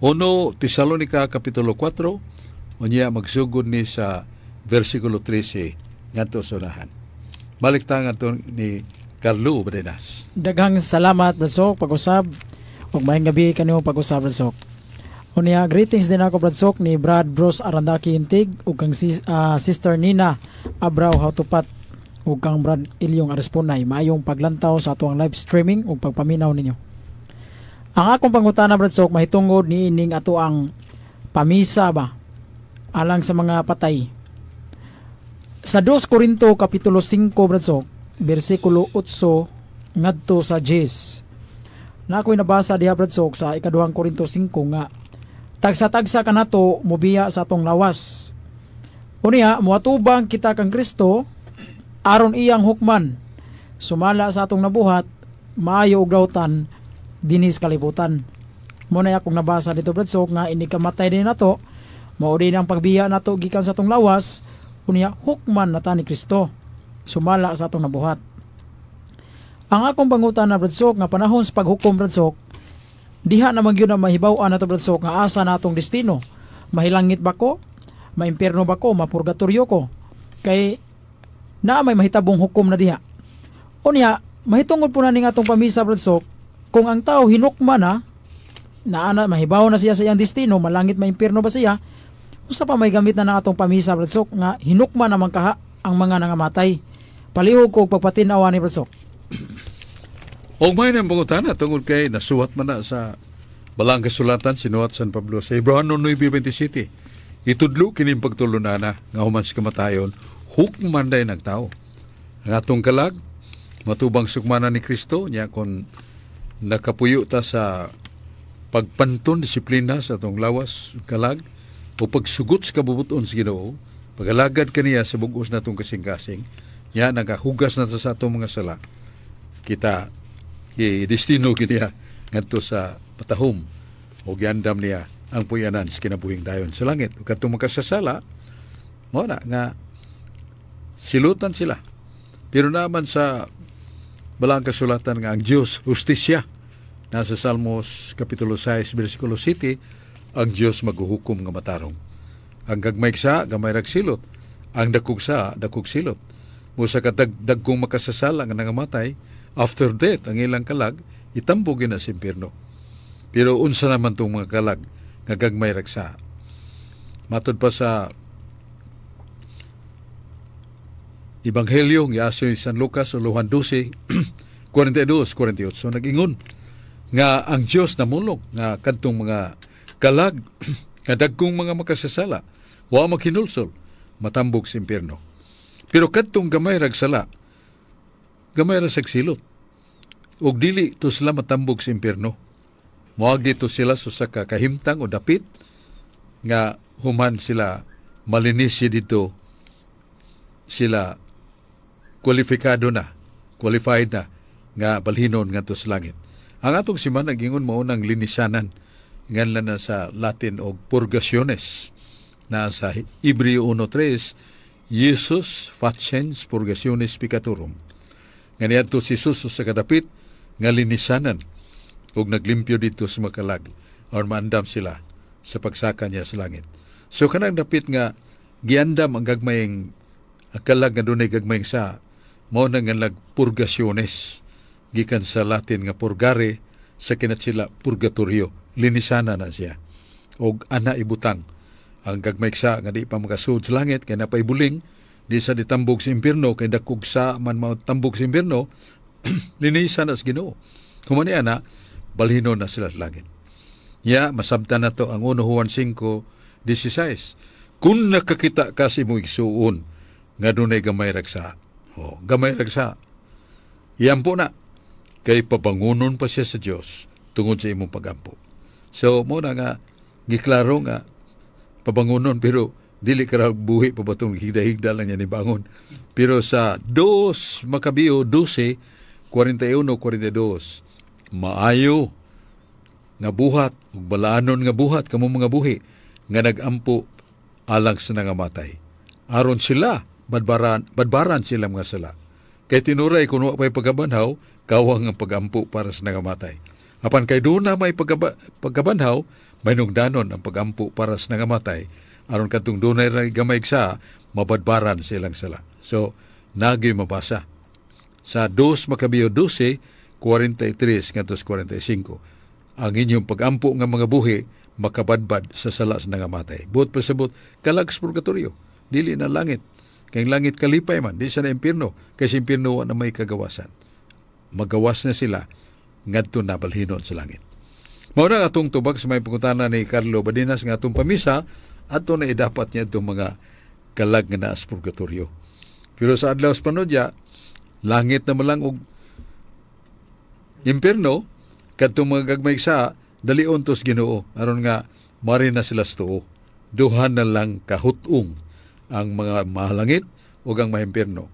1 Tesalonica Kapitulo 4, unya magsugod ni sa versikulo 13 ngadto sa unahan. Balik ta ngadto ni Carlo Badenas. Daghang salamat, Brad Sok, pag-usab ug maayong gabi kanimo pag-usab, Brad Sok. Unya, greetings din ako, Brad Sok, ni Brad Bros Arandaki Intig ug kang Sister Nina Abrao Hautupat ug kang Brad Ilyong Arespunay. Maayong paglantaw sa atuang live streaming ug pagpaminaw ninyo. Ang akong pangutana, Brad Sok, mahitungod ni ining ato ang pamisa ba alang sa mga patay. Sa 2 Korinto Kapitulo 5, Brad Sok, bersikulo 8 ngadto sa 10. Na ako'y nabasa diha, Brad Sok, sa ikaduhang Korinto 5 nga tagsa-tagsa kanato mobiya sa atong lawas. Unya moatubang kita kang Kristo aron iyang hukman sumala sa atong nabuhat, maayo ug dautan, dinhi sa kalibutan. Mo na akong nabasa dito, Brad Sok, nga ini kamatay din nato, mao din ang pagbiya nato gikan sa atong lawas, unya hukman na ta ni Kristo sumala sa atong nabuhat. Ang akong pangutana, Brad Sok, nga panahon sa paghukom, Brad Sok, diha naman gyud na mahibaw-an nato, Brad Sok, nga asa na atong destino. Mahilangit ba ko? Maimpierno ba ko? Mapurgatorio ko? Kay naa may mahitabong hukom na diha. Unya, mahitungod po na ning atong pamisa, Brad Sok, kung ang tao hinukma na, naana mahibaw na siya sa iyang destino, malangit, maimpierno ba siya, usa pa may gamit na na atong pamisa, Brad Sok, nga hinukma naman kaha ang mga nangamatay? Palihog ko pagpatinawa ni Brad Sok. Og may nang pangutana tungod kay nasuwat man na sa Balaang Kasulatan, sinuwat San Pablo sa Hebreo 9:27. Itudlo kining pagtulunana nga human sa kamatayon, hukman day ng tao. Ang atong kalag, matubang sukmanan ni Kristo, niya kung nakapuyo ta sa pagpanton, disiplina sa atong lawas, kalag, o pagsugot sa kabubuton sa Ginoo, pagalagad kaniya sa bugos natong kasing-kasing, niya nagahugas na ta sa atong mga sala. Kita i-destino kiniya ngadto sa patahom o giandam niya ang puyanan sa kinabuhing dayon sa langit. Ug kadtong makasasala, mao na nga silutan sila. Pero naman sa Balaang Kasulatan nga ang Diyos hustisya. Nasa Salmos Kapitulo 6 versikulo 7, ang Diyos maghuhukom nga matarong. Ang gagmay sa, gamay rag silot. Ang dakog sa, dakog silot. Musa kadagdagkong makasasala nga nangamatay, after death, ang ilang kalag, itambog na sa impierno. Pero unsa naman tong mga kalag nga gagmay rag sa? Matod pa sa Ebanghelyo nga asoy San Lucas uluhan 12 42 48, nag-ingon nga ang Dios namulong nga kadtong mga kalag nga dagkong mga makasasala wa maghinulsol matambog sa impierno. Pero kadtong gamay rag sala, gamay ra sag silot. Ug dili to sila matambog sa impierno. Moagi to sila sa usa ka kahimtang o dapit nga human sila malinisi dito, sila kwalifikado na, qualified na nga balhinon ngadto sa langit. Ang atong simana gingon mao nang linisanan, nganlan na sa Latin og purgationes. Na sa Hebreo 1:3, Jesus faciens purgationes peccatorum. Nga niadto si Jesus sa kadapit nga linisanan ug naglimpyo dito sa makalag or maandam sila sa pagsaka niya sa langit. So kanang dapit nga giandam ang gagmayng ang kalag nga dunay gagmayng sa, mao na nga nagpurgasyones gikan sa Latin nga purgare, sa kinatsila purgatorio, linisana na siya. Og ana ibutang ang gagmay sa nga di pa makasuod sa langit kay napaibuling di sa ditambog sa impierno, kay dakog sa man matambog sa impierno, linisan na sa Ginoo. Human niya na balhino na sila sa langit. Ya masabtan na to ang 1 Juan 5:16. Kung nakakita ka sa imong igsuon Nga dunay gamay ragsa. Oh, gamay ragsa. Iampo na kay pabangunon pa siya sa Dios tungod sa imong pagampo. So mo na nga giklaro nga pabangunon, pero dili ka buhi pa ba itong higda-higda lang niya ni bangon. Pero sa 2 Makabeo 12, 41, 42, maayo nga buhat ug balaanon nga buhat kamo mga buhi nga nagampo alang sa nangamatay, aron sila badbaran, badbaran sila mga sala. Kay tinuray, kung wa pa'y pagkabanhaw, kawang ang pagampo para sa nangamatay. Apan kay doon na may pagkabanhaw, may nungdanon ang pagampo para sa nangamatay, aron kadtong dunay ra gamay sa mabadbaran silang sala. So nagi mabasa sa 2 Makabeo 12, 43 ngadto 45, ang inyong pagampo nga mga buhi makabadbad sa sala sa nangamatay. Buot pasabot, kalag sa purgatorio, dili na langit. Kay ang langit kalipay man, di sa na impierno, kay sa impierno wa na may kagawasan. Magawas na sila ngadto na balhinon sa langit. Mao na atong tubag sa may pangutana ni Carlo Badinas nga atong pamisa, ato na idapat niya itong mga kalag nga naa sa purgatorio. Pero sa adlaw sa panudya, langit na malang og impierno, kadtong mga gagmay sa dalion tos Ginoo aron nga mari na sila sa tuo. Duha na lang kahutong ang mga mahalangit ug ang mahimpierno.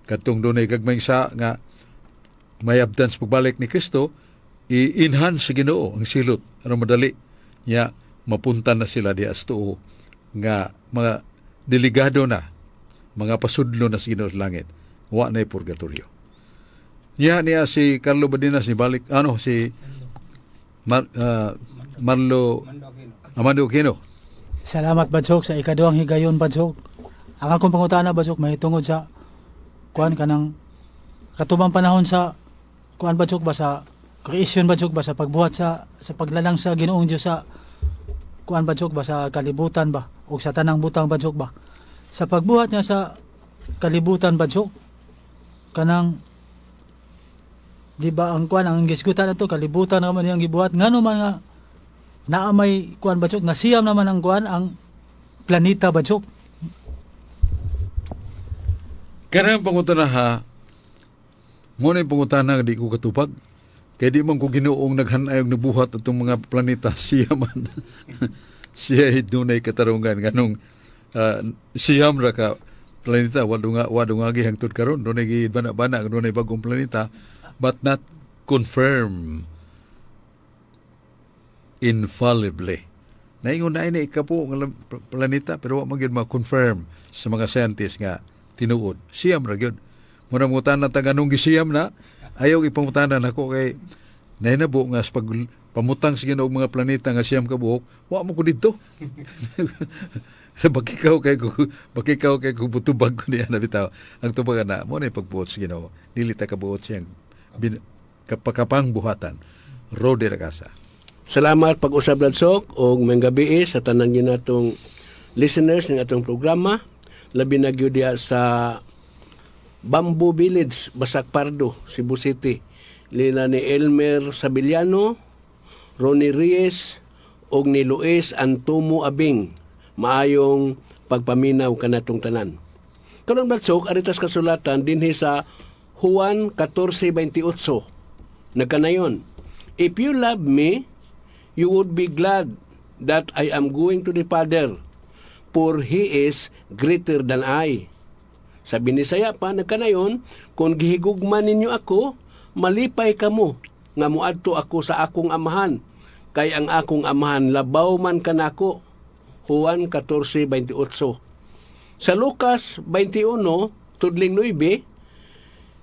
Kadtong dunay gagmay sa nga mayabtan sa pagbalik ni Kristo, i-enhance sa Ginoo ang silot aron madali nya mapunta na sila diha sa tuo nga mga delegado na, mga pasudlo na sa Ginoo sa langit. Wa na purgatorio. Niya niya si Carlo Badinas ni balik ano si Marlo Amando Aquino. Salamat, Badsok, sa ikaduhang higayon, Badsok. Ang akong pangutana, Badsok, mahitungod sa kuan kanang katubang panahon sa kuan, Badsok, ba, sa creation, Badsok, ba, sa pagbuhat sa paglalang sa Ginoong Dios sa kuan, Badsok, ba, sa kalibutan ba o sa tanang butang, Badsok, ba. Sa pagbuhat niya sa kalibutan, Badsok, kanang di ba ang kuan, ang gisgutan ato kalibutan naman niyang gibuhat, ngano man nga naa may kuan, Badsok, nasiyam naman ang kuan, ang planeta, Badsok? Kanang pangutana ha, mo na yung pangutana nga di ko katupag. Kay di man ko Ginoong naghanay og nabuhat atong mga planeta, siya man. Siya dunay katarungan nganong siyam ra ka planeta, wa dungagi hangtod karon, dunay gibana-bana dunay bagong planeta, but not confirm infallibly. Naingon na ini ikapo nga planeta, pero wa man gyud ma-confirm sa mga scientists nga tinuod. Siyam ra gyud. Muna mangutana ta nganong gisiyam na, ayaw ipangutana nako kay nahinabo nga sa pag pamutang sa Ginoo og mga planeta nga siyam ka buhok, wa mo ko didto. Sa bakikaw kay ko butubag ko niya na bitaw. Ang tubag na mo na pagbuot sa Ginoo. Dili ta kabuot siyang kapakapang buhatan. Rode la casa. Salamat pag-usab, Ladsok, og maayong gabii sa tanan gyud natong listeners ng atong programa, labi na gyud diha sa Bamboo Village, Basak Pardo, Cebu City. Nila ni Elmer Sabiliano, Ronnie Reyes og ni Luis Antomo Abing. Maayong pagpaminaw kanatong tanan. Karon, Batsok, aritas kasulatan dinhi sa Juan 14:28. Nagkanayon, "If you love me, you would be glad that I am going to the Father, for He is greater than I." Sa Binisaya pa, nagkanayon, "Kung gihigugma ninyo ako, malipay kamo nga muadto ako sa akong amahan, kay ang akong amahan labaw man kanako." Juan 14:28. Sa Lucas 21, tudling 9,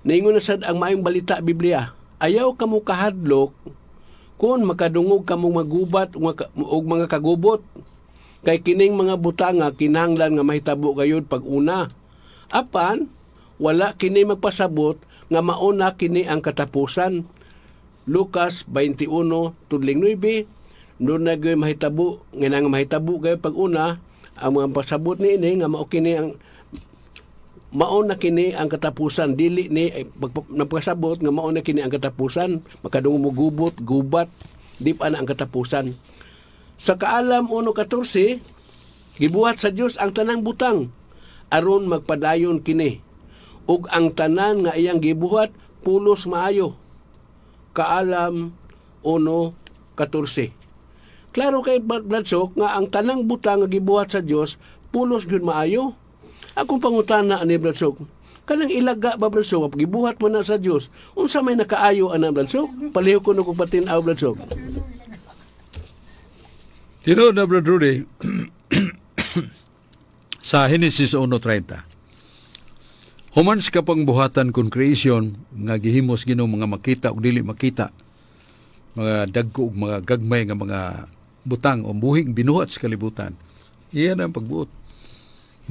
naingon na sad ang maayong balita Biblia, "Ayaw kamo kahadlok kung makadungog kamo magubat og mga kagubot. Kay kining mga butanga kinahanglan nga mahitabo gayud pag-una. Apan wala kini magpasabot nga mauna kini ang katapusan." Lucas 21 tudling 9, doon na gayud mahitabo nga nang mahitabo gayud pag-una ang mga pasabot niini nga mao na kini ang katapusan, dili ni ay, nagpasabot nga mao na kini ang katapusan. Makadungog mo gubot gubat, di pa na ang katapusan. Sa Kaalam 1:14, gibuhat sa Dios ang tanang butang. aron magpadayon kini. Ug ang tanan nga iyang gibuhat pulos maayo. Kaalam 1:14. Klaro kay Brad Sok nga ang tanang butang nga gibuhat sa Dios pulos gyud maayo. Akong pangutana ani, Brad Sok, kanang ilaga ba, Brad Sok, gibuhat mo na sa Dios, unsa may nakaayo ana, Brad Sok? Palihog ko kung patin-aw, Brad Sok. Tinuod na, Brad Rudy, sa Genesis 1:30. Human sa kapang buhatan kun creation nga gihimos Ginoo mga makita ug dili makita, mga dagko ug mga gagmay nga mga butang o buhing binuhat sa kalibutan. Iyan ang pagbuot.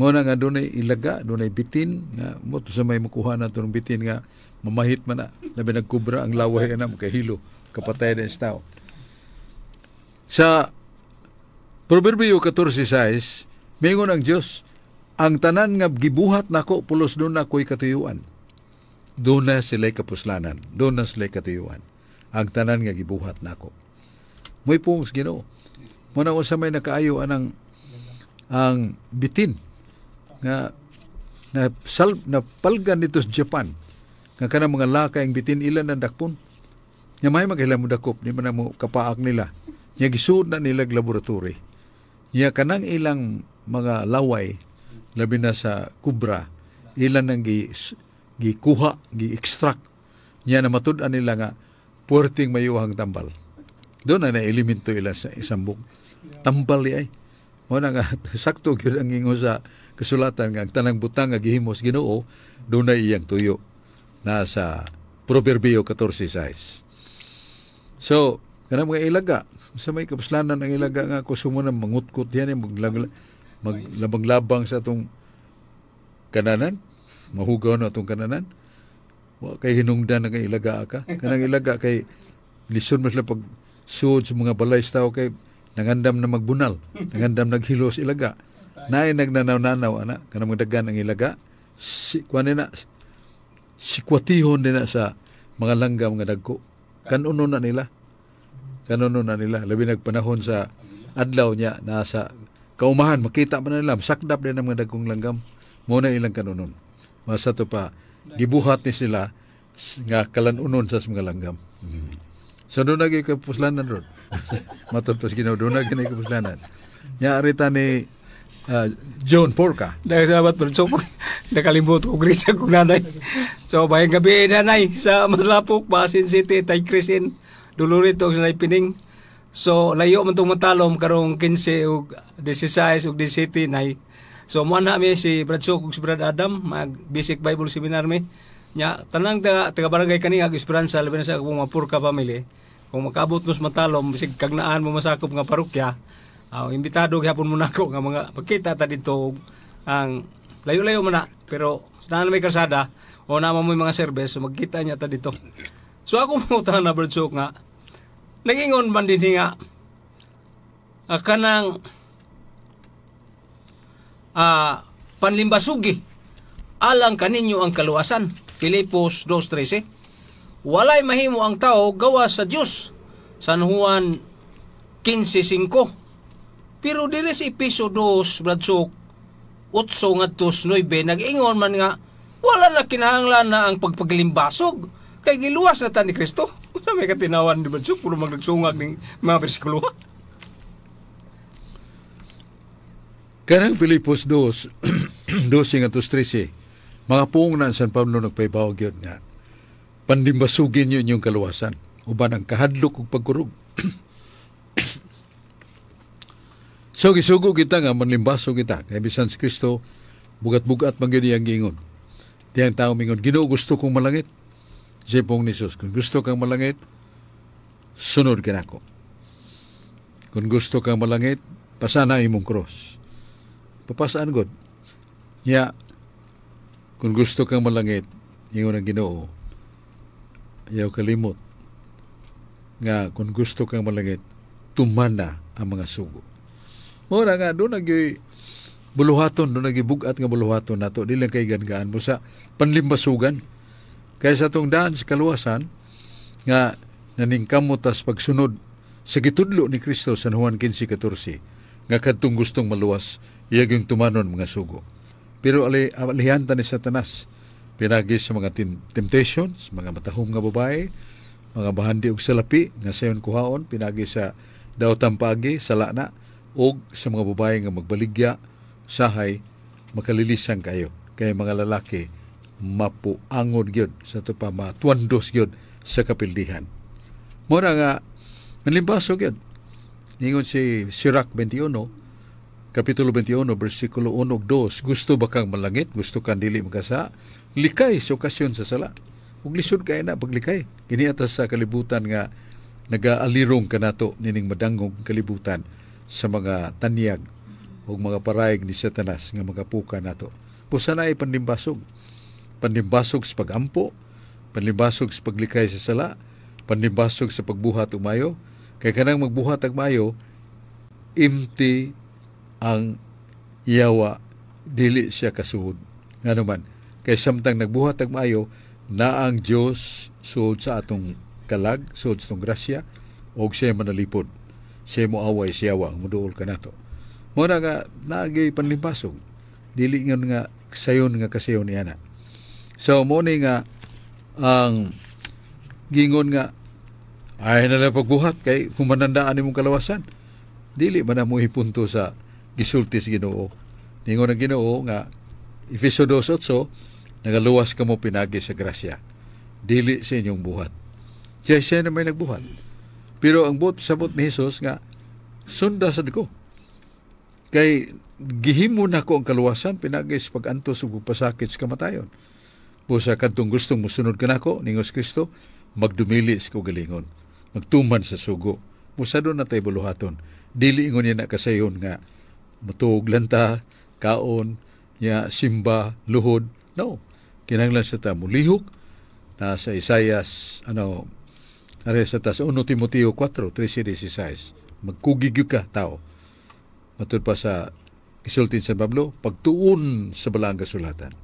Mo na nga dunay ilaga, dunay bitin nga mo to sa may makuha na ng bitin nga mamahit man na, labi nagkubra ang laway na makahilo, kapatay na sa tao. Sa Proverbio 14:6, mingon ang Dios, ang tanan nga gibuhat nako pulos doon na ko'y katuyuan. Doon na sila'y kapuslanan, doon na sila'y katuyuan. Ang tanan nga gibuhat nako. Mo'y pungos Ginoo. Mo na sa may nakaayo anang ang bitin nga na sal na palgan dito sa Japan nga kanang mga lakay ang bitin ilan ang dakpon. Nya may maghila mo dakop di man na mo kapaak nila. Nya gisuod na nila laboratory. Nya kanang ilang mga laway labi na sa kubra ilan ang gikuha, gi-extract. Nya na matud-an nila nga puwerteng mayuhang tambal. Doon na na elemento ila sa isambok. Tambal di ay. Mo na nga sakto gyud ang ingon sa kasulatan nga ang tanang butang nga gihimos Ginoo doon na iyang tuyo. Nasa Proverbio 14:6. So, kanang mga ilaga, sa may kapuslanan ang ilaga nga kusumo na mangutkot yan, maglabang-labang sa atong kananan, mahugaw na atong kananan. Wa kay hinungdan nga ilaga ka. Kanang ilaga kay lisod man sila pag suod sa mga balay sa tao kay nangandam na magbunal, nangandam naghilos ilaga. Naay nagnanaw-nanaw ana kanang mga dagan ang ilaga. Si kuan na sikwatihon din na sa mga langgam nga dagko. Kanuno na nila. Kanuno na nila. Labi nagpanahon sa adlaw niya nasa kaumahan makita man nila sakdap din ang mga dagkong langgam. Mo na ilang kanunon. Masa to pa gibuhat ni sila nga kalanunon sa mga langgam. So doon na kapuslanan ron. Matod pas Ginoo doon na gyud kapuslanan. Nya arita ni John Porca. Dahil salamat, Brad Sok. Nakalimot ko greet sa kong nanay. So, bayang gabi nanay sa Malapok, Basin City, Tay Crisin, Dolorito, sa Nay Pining. So, layo man tong matalom karong 15 ug 16 ug 17 nay. So, mo na mi si Brad Sok ug si Brad Adam mag Basic Bible Seminar mi. Nya tanang taga barangay kani ag Esperanza labi na sa akong mga Purka family. Kung makaabot mo sa matalom bisig kagnaan mo masakop nga parokya, imbitado gyapon mo nako nga mga pagkita ta dito ang layo-layo man na pero sa may kalsada o naman mo mga service so magkita niya ta dito. So ako mangutana na, Brad Sok, nga nagingon man din nga kanang panlimbasugi alang kaninyo ang kaluwasan. Filipos 2:13. Walay mahimo ang tao gawa sa Dios. San Juan 15:5. Pero dire sa Epeso 2, Brad Sok, 8 ngadto 9, nag-ingon man nga wala na kinahanglan na ang pagpaglimbasog kay giluwas na ta ni Kristo. Unsa may katinawan ni Brad Sok puro magnagsungag ning mga bersikulo? Kanang Filipos 2, 12 ngadto 13, mga puong na San Pablo nagpaibaw gyud nga pandimbasugin niyo inyong kaluwasan uban ang kahadlok ug pagkurog. So gisugo kita nga manlimbaso kita kay bisan si Kristo bugat-bugat man gyud iyang giingon. Diyang tao mingon, Ginoo gusto kong malangit. Siya pong ni Jesus, kung gusto kang malangit, sunod ka nako. Kung gusto kang malangit, pasana imong cross. Papasaan god. Nya, kung gusto kang malangit, ingon ang Ginoo, ayaw kalimot nga kung gusto kang malangit, tumana ang mga sugo. Mura nga, doon nagi buluhaton, doon nagi bugat nga buluhaton nato, di lang kay gaan mo sa panlimbasugan. Kaya sa itong daan sa kaluwasan, nga naningkamot tas pagsunod sa gitudlo ni Kristo sa Juan 15:14, nga kadtong gustong maluwas, iyaging tumanon mga sugo. Pero alihan ta ni Satanas pinagi sa mga temptations, mga matahom nga babae, mga bahandi og salapi nga sayon kuhaon pinagi sa daotang paagi sala na, og sa mga babae nga magbaligya sahay makalilisan kayo kay mga lalaki mapuangon gyud sa to pa matuandos gyud sa kapildihan. Mora nga manlimbaso gyud. Ningon si Sirach 21, Kapitulo 21, versikulo 1 ug 2, gusto ba kang malangit, gusto kang dili makasa, likay sa okasyon sa sala. Ug lisod kay na paglikay. Kini atas sa kalibutan nga nagaalirong kanato nining madangog kalibutan sa mga tanyag ug mga parayeg ni Satanas nga magapuka nato. Busa na ay panlimbasog. Panlimbasog sa pagampo, panlimbasog sa paglikay sa sala, panlimbasog sa pagbuhat og mayo. Kay kanang magbuhat og mayo, empty ang yawa, dili siya kasuod. Ngano man, kay samtang nagbuhat og maayo, na ang Dios suod sa atong kalag, suod sa atong grasya, og siya manalipod. Siya moaway siya wa, muduol kanato. Mao na nga naagay panlimbasog. Dili ngon nga sayon nga kasayon niya na. So mo ni nga ang gingon nga ay na lang pagbuhat kay humanandaan nimong kalawasan. Dili man na mo ipunto sa gisulti sa Ginoo. Ningon ang Ginoo nga Efeso 2:8, nagaluwas kamo pinagi sa grasya, dili sa inyong buhat. Siya siya na may nagbuhat. Pero ang buot sabot ni Hesus nga sunda sad ko. Kay gihimo nako ang kaluwasan pinagi sa pag-antos ug pagpasakit sa kamatayon. Busa kadtong gustong mosunod kanako ningos Kristo, magdumili sa kaugalingon, magtuman sa sugo. Busa doon na tayo buluhaton. Dili ingon niya na kasayon nga mutuog lanta, kaon, ya simba, luhod. No. Kinahanglan sa ta mulihok na sa Isayas, ano, are sa tas 1 Timoteo 4:13-16. Magkugig ka tao. Matud pa sa gisulti sa Pablo, pagtuon sa balaang kasulatan.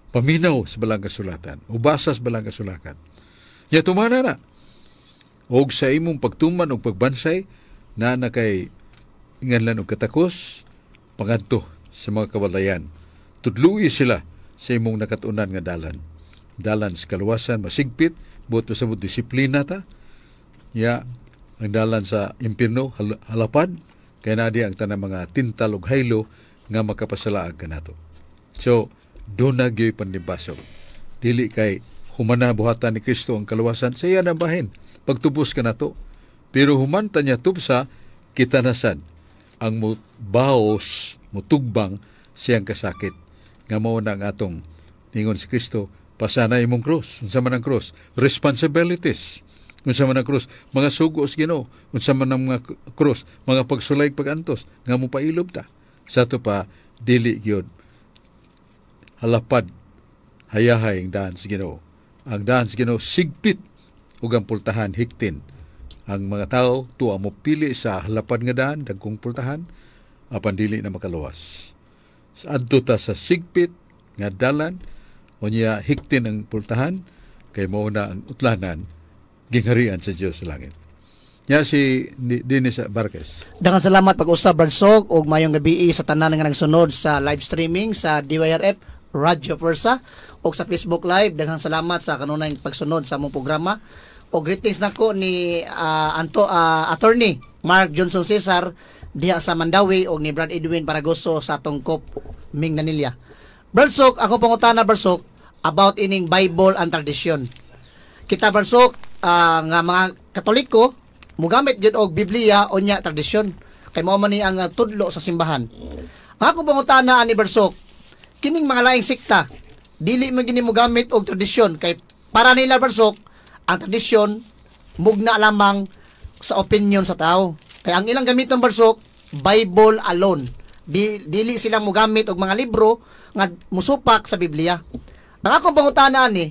Paminaw sa balaang kasulatan. Ubasa sa balaang kasulatan. Ya tumana na. Og sa imong pagtuman og pagbansay, na na kay inganlan og katakos, pangadto sa mga kawalayan. Tudlui sila sa imong nakatunan nga dalan. Dalan sa kaluwasan, masigpit, buot sa disiplina ta. Ya, ang dalan sa impierno, halapad, kay na di ang tanang mga tintal og haylo nga makapasalaag kanato. So, doon na gyud panlimbasog. Dili kay humana buhatan ni Kristo ang kaluwasan, sa iya na bahin, pagtubos kanato. Pero humanta niya tubsa, kita nasad ang mubaos, mutugbang siyang kasakit. Nga mao na ang atong ningon si Kristo, pasana imong krus. Unsa man ang krus? Responsibilities. Unsa man ang krus? Mga sugo sa Ginoo. Unsa man ang mga krus? Mga pagsulay pagantos nga mopailob ta. Sa ato pa dili gyud halapad hayahay ang daan sa Ginoo. Ang daan sa Ginoo sigpit ug ang pultahan hiktin. Ang mga tao tuwa mo pili sa halapad nga daan, dagkong pultahan, apan dili na makaluwas. Sa adto ta sa sigpit nga dalan, unya hiktin ang pultahan, kay mao na ang utlanan gingharian sa Dios sa langit. Ya si Dennis Barquez. Daghang salamat pag-usab Brad Sok ug mayong gabi sa tanan nga nagsunod sa live streaming sa DYRF Radyo Fuerza ug sa Facebook Live. Daghang salamat sa kanunay pagsunod sa among programa. Og greetings nako ni Anto Attorney Mark Johnson Cesar diha sa Mandawi og ni Brad Edwin Paragoso sa Tungkop, Minglanilla. Brad Sok, ako pangutana Brad Sok about ining Bible and tradition. Kita Brad Sok, nga mga Katoliko mugamit gyud og Biblia unya tradisyon kay mao man ni ang tudlo sa simbahan. Ang ako pangutana ani Brad Sok, kining mga laing sekta dili man gini mogamit og tradisyon kay para nila Brad Sok, ang tradisyon mugna lamang sa opinion sa tao. Kay ang ilang gamiton Brad Sok, Bible alone. Dili sila mogamit og mga libro nga musupak sa Biblia. Ang akong pangutana ani,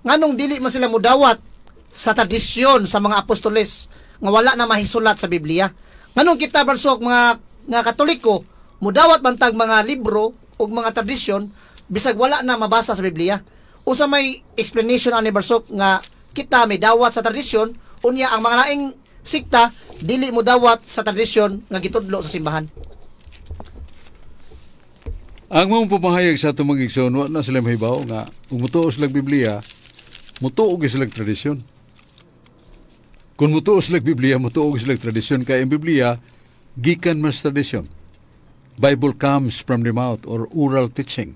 nganong dili man sila mudawat sa tradisyon sa mga apostoles nga wala na mahisulat sa Biblia? Nganong kita Brad Sok, mga nga Katoliko mudawat man tag mga libro ug mga tradisyon bisag wala na mabasa sa Biblia? Usa may explanation ani Brad Sok nga kita may dawat sa tradisyon, unya ang mga laing sikta dili mo dawat sa tradisyon nga gitudlo sa simbahan? Ang mga pamahayag sa atong mga igsoon, wa na sila mahibaw nga kung mutuo sila Biblia, mutuo gyud sila tradisyon. Kung mutuo sila Biblia, mutuo sila tradisyon, kay ang Biblia gikan mas tradisyon. Bible comes from the mouth or oral teaching.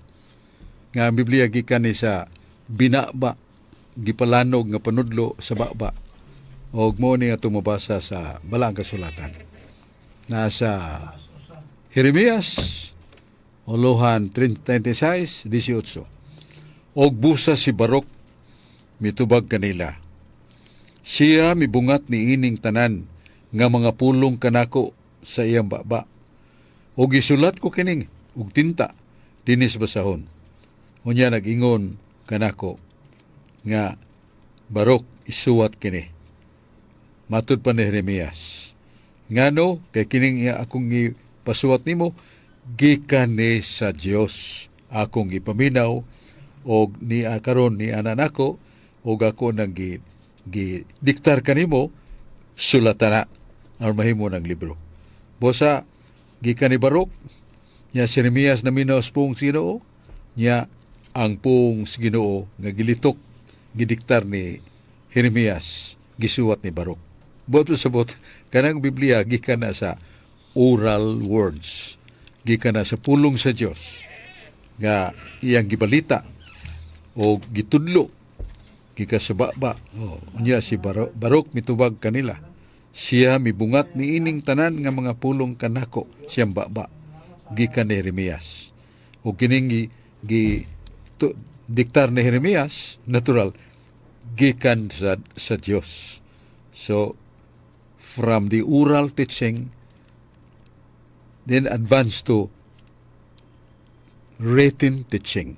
Nga ang Biblia gikan ni sa binaba, gipalanog nga panudlo sa baba. Og mo ni atong mabasa sa Balaang Kasulatan. Nasa Jeremias Olohan 36:18. Og busa si Barok mitubag kanila. Siya mibungat ni ining tanan nga mga pulong kanako sa iyang baba. Og isulat ko kining og tinta dinis basahon. Unya nag-ingon kanako nga, "Barok, isuwat kini." Matud pa ni Jeremias. Ngano kay kining iya akong gipasuwat nimo gikan ni sa Dios, akong gipaminaw og ni karon ni ana nako og ako nang gi diktar kanimo, sulatan na aron mahimo ng libro. Bosa gikan ni Barok nya si Jeremias naminaw sa pung sa Ginoo nya, ang pung sa Ginoo nga gilitok, gidiktar ni Jeremias, gisuwat ni Barok. Buot sa bot, kanang Biblia gikan na sa oral words, gikan na sa pulong sa Dios nga iyang gibalita o gitudlo gikan sa baba. Oh, unya si Barok mitubag kanila. Siya mibungat ni ining tanan nga mga pulong kanako siyang baba gikan ni Jeremias. O kining gi to, diktar ni Jeremias, natural gikan sa Dios. So from the oral teaching, then advance to written teaching.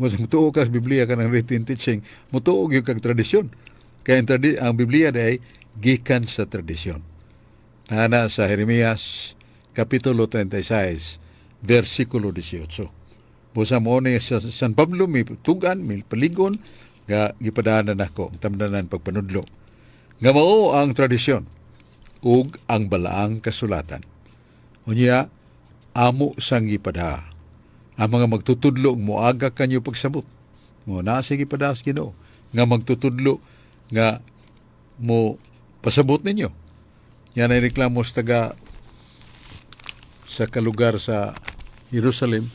Mo mutuo ka sa Biblia kanang written teaching, mutuo gyud kag tradisyon. Kaya ang Biblia day gikan sa tradisyon. Nana sa Jeremias Kapitulo 36, versikulo 18. Busa mo ni sa San Pablo mi tugan, mi paligon nga gipadanan nako ang tamdanan pagpanudlo. Nga mao ang tradisyon ug ang Balaang Kasulatan. Unya amo sang gipada ang mga magtutudlo moaga kanyo pagsabot. Mo na sige gipada sa Ginoo nga magtutudlo nga mo pasabot ninyo. Yan ay reklamo sa taga sa kalugar sa Jerusalem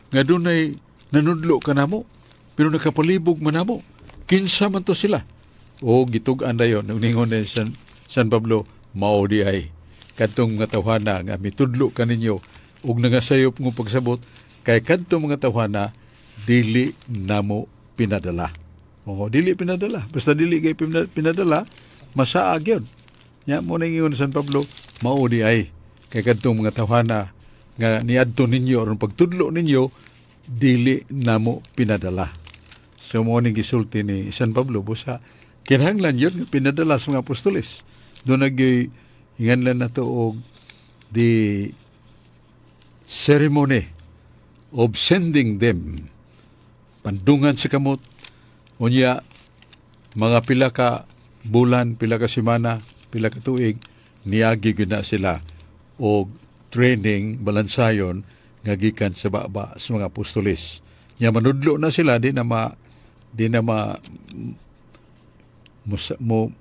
nga dunay nanudlo kanamo pero nakapalibog man namo. Kinsa man to sila? O gitug-an dayon nung ningon ni San Pablo, mao di ay kadtong mga tawhana nga mitudlo kaninyo ug nangasayop ng pagsabot, kay kadtong mga tawhana dili namo pinadala. O dili pinadala. Basta dili kay pinadala, masaag yun. Nya mo na ingon San Pablo, mao di ay kay kadtong mga tawhana nga niadto ninyo aron pagtudlo ninyo, dili namo pinadala. So mo ning gisulti ni San Pablo, busa kinahanglan yun nga pinadala sa mga apostoles. Doon nag inganlan na to og the ceremony of sending them, pandungan sa kamot, unya mga pila ka bulan, pila ka semana, pila ka tuig, niagi gyud na sila og training balansayon nga gikan sa baba sa mga apostoles. Nya manudlo na sila, di na mo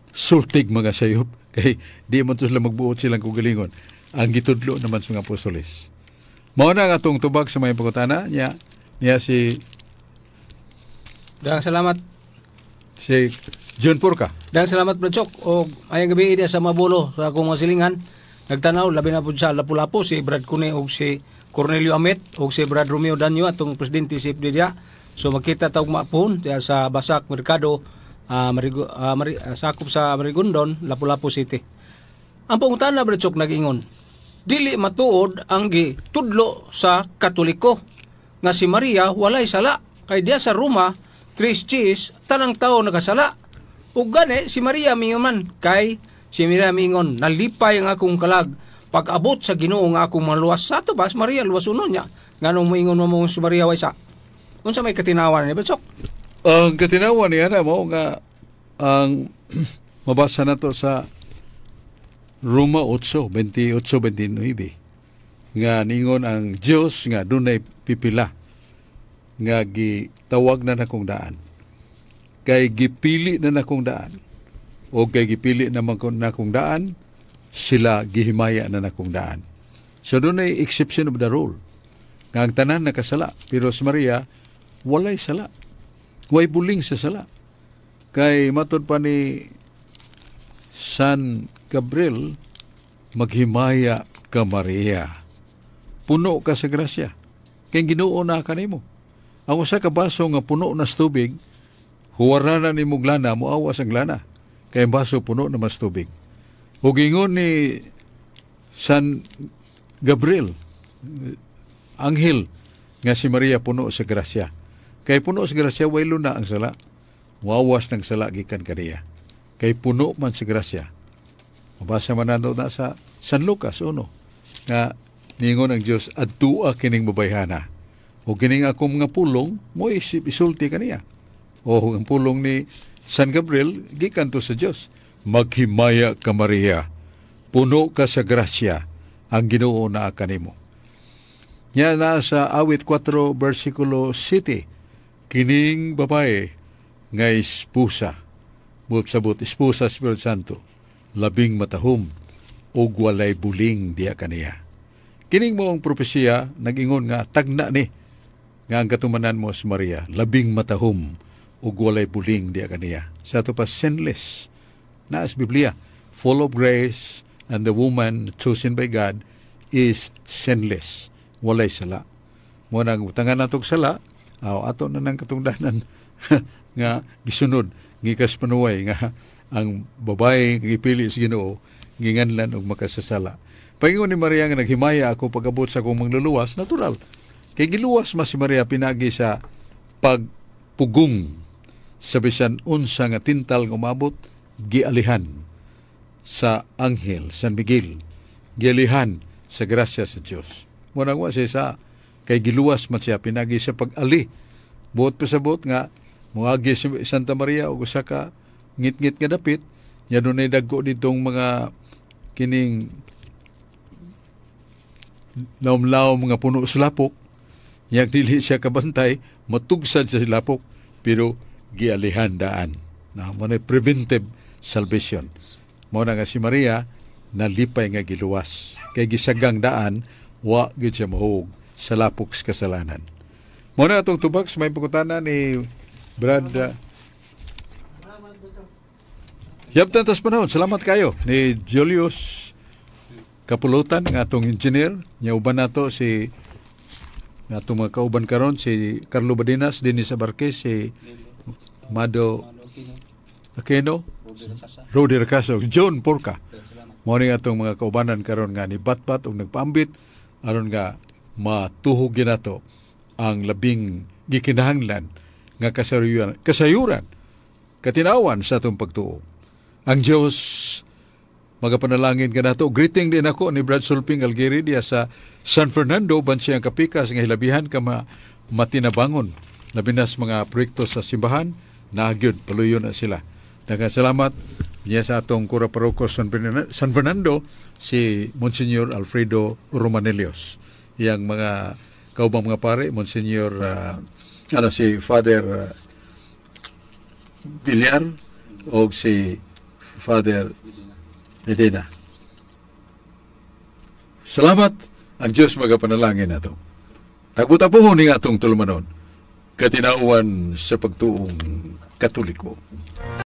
sultig mga sayop kay di man to sila magbuot silang kugalingon. Ang gitudlo naman sa mga apostoles. Mao na ang atong tubag sa mga pangutana niya niya si Daghang salamat. Si John Porca. Daghang salamat, Brad Chok. Og maayong gabi diya sa Mabulo sa akong mga silingan. Nagtanaw labi na pud sa Lapu-Lapu si Brad Cune og si Cornelio Amit og si Brad Romeo Danyo, atong presidente si FD diya. So makita ta og mapuhon diya sa Basak Mercado, Marigo, sakop sa Marigondon, Lapu-Lapu City. Ang pangutana, Brad Chok, nag-ingon. Dili matuod ang gitudlo sa Katoliko nga si Maria walay sala kay diya sa Roma tres cheese tanang tao nakasala. Ug gani si Maria mingon man, kay si Maria mingon, "Nalipay ang akong kalag pag-abot sa Ginoo nga akong maluwas." Sa ato ba si Maria luwasonon niya? Nganong moingon mo si Maria way sa? Unsa may katinawan ni Batsok? Ang katinawan niya na mo nga ang mabasa nato sa Roma 8, 28, 29. Nga ningon ang Dios nga dunay pipila nga gitawag na nakong daan. Kay gipili na nakong daan. O kay gipili naman ko nakong daan, sila gihimaya na nakong daan. So dunay exception of the rule. Nga ang tanan nakasala, pero si Maria walay sala. Way buling sa sala. Kay matod pa ni San Gabriel, maghimaya ka, Maria. Puno ka sa grasya. Kay Ginoo na kanimo. Ang usa ka baso nga puno na sa tubig, huwara na nimo lana, moawas ang lana. Kay ang baso puno na mas tubig. Ug ingon ni San Gabriel, anghel, nga si Maria puno sa grasya. Kay puno sa grasya, way luna ang sala. Wawas ng sala gikan kaniya. Kay puno man sa grasya. Mabasa man nato na sa San Lucas 1 nga ningon ang Dios, adtua kining babayhana. O kining akong mga pulong mo isip isulti kaniya. O ang pulong ni San Gabriel gikan to sa Dios. Maghimaya ka, Maria. Puno ka sa grasya, ang Ginoo naa kanimo. Nya na sa Awit 4 versikulo 7, kining babae nga esposa, buot sabot esposa Espiritu Santo, labing matahom ug walay buling diya kaniya. Kining mo ang propesiya nag-ingon nga tagna ni nga ang katumanan mo si Maria labing matahom ug walay buling diya kaniya. Sa ato pa, sinless. Naas Biblia, full of grace, and the woman chosen by God is sinless. Walay sala. Mo nang butangan natog sala, aw ato na nang katungdanan nga gisunod gikas panuway nga ang babae nga gipili sa Ginoo ginganlan og makasasala. Paingon ni Maria nga naghimaya ako pag-abot sa akong mangluluwas, natural. Kay giluwas mas si Maria pinagi sa pagpugong sa bisan unsa nga tintal nga umabot, gialihan sa anghel San Miguel, gialihan sa grasya sa Dios. Mo nang wa siya sa kay giluwas man siya pinagi sa pag-ali. Buot pasabot nga moagi si Santa Maria og usa ka ngit-ngit nga dapit, nya dunay dagko ditong mga kining laom-laom nga puno sa lapok, nya dili siya kabantay, matugsad sa lapok, pero gialihan daan. Na mo na preventive salvation. Mo na nga si Maria nalipay nga giluwas. Kay gisagang daan, wa gyud siya mahug sa lapok sa kasalanan. Mo na atong tubag sa may pangutana ni Brad Yabtan tas panahon. Salamat kayo ni Julius Kapulutan nga atong engineer. Nya uban nato si nga atong mga kauban karon, si Carlo Badinas, Denis Abarquez, si Mado Aquino, Rodi Racaso, John Porca. Mo ni atong mga kaubanan karon nga ni batbat og nagpaambit aron nga matuhog nato ang labing gikinahanglan nga kasayuran, katinawan sa atong pagtuo. Ang Dios magapanalangin kanato. Greeting din ako ni Brad Sulping Algeri diya sa San Fernando, bansiyang kapikas nga hilabihan ka matinabangon. Labi na sa mga proyekto sa simbahan, naagyod, paluyo na sila. Daghang salamat niya sa atong Kura Paroko San Fernando, si Monsignor Alfredo Romanelios. Iyang mga kaubang mga pare, Monsignor, ano, si Father Villar o si Father Medina. Salamat, ang Diyos magapanalangin nato. Tagbutapuhon ni atong tulumanon, katinawan sa pagtuong Katoliko.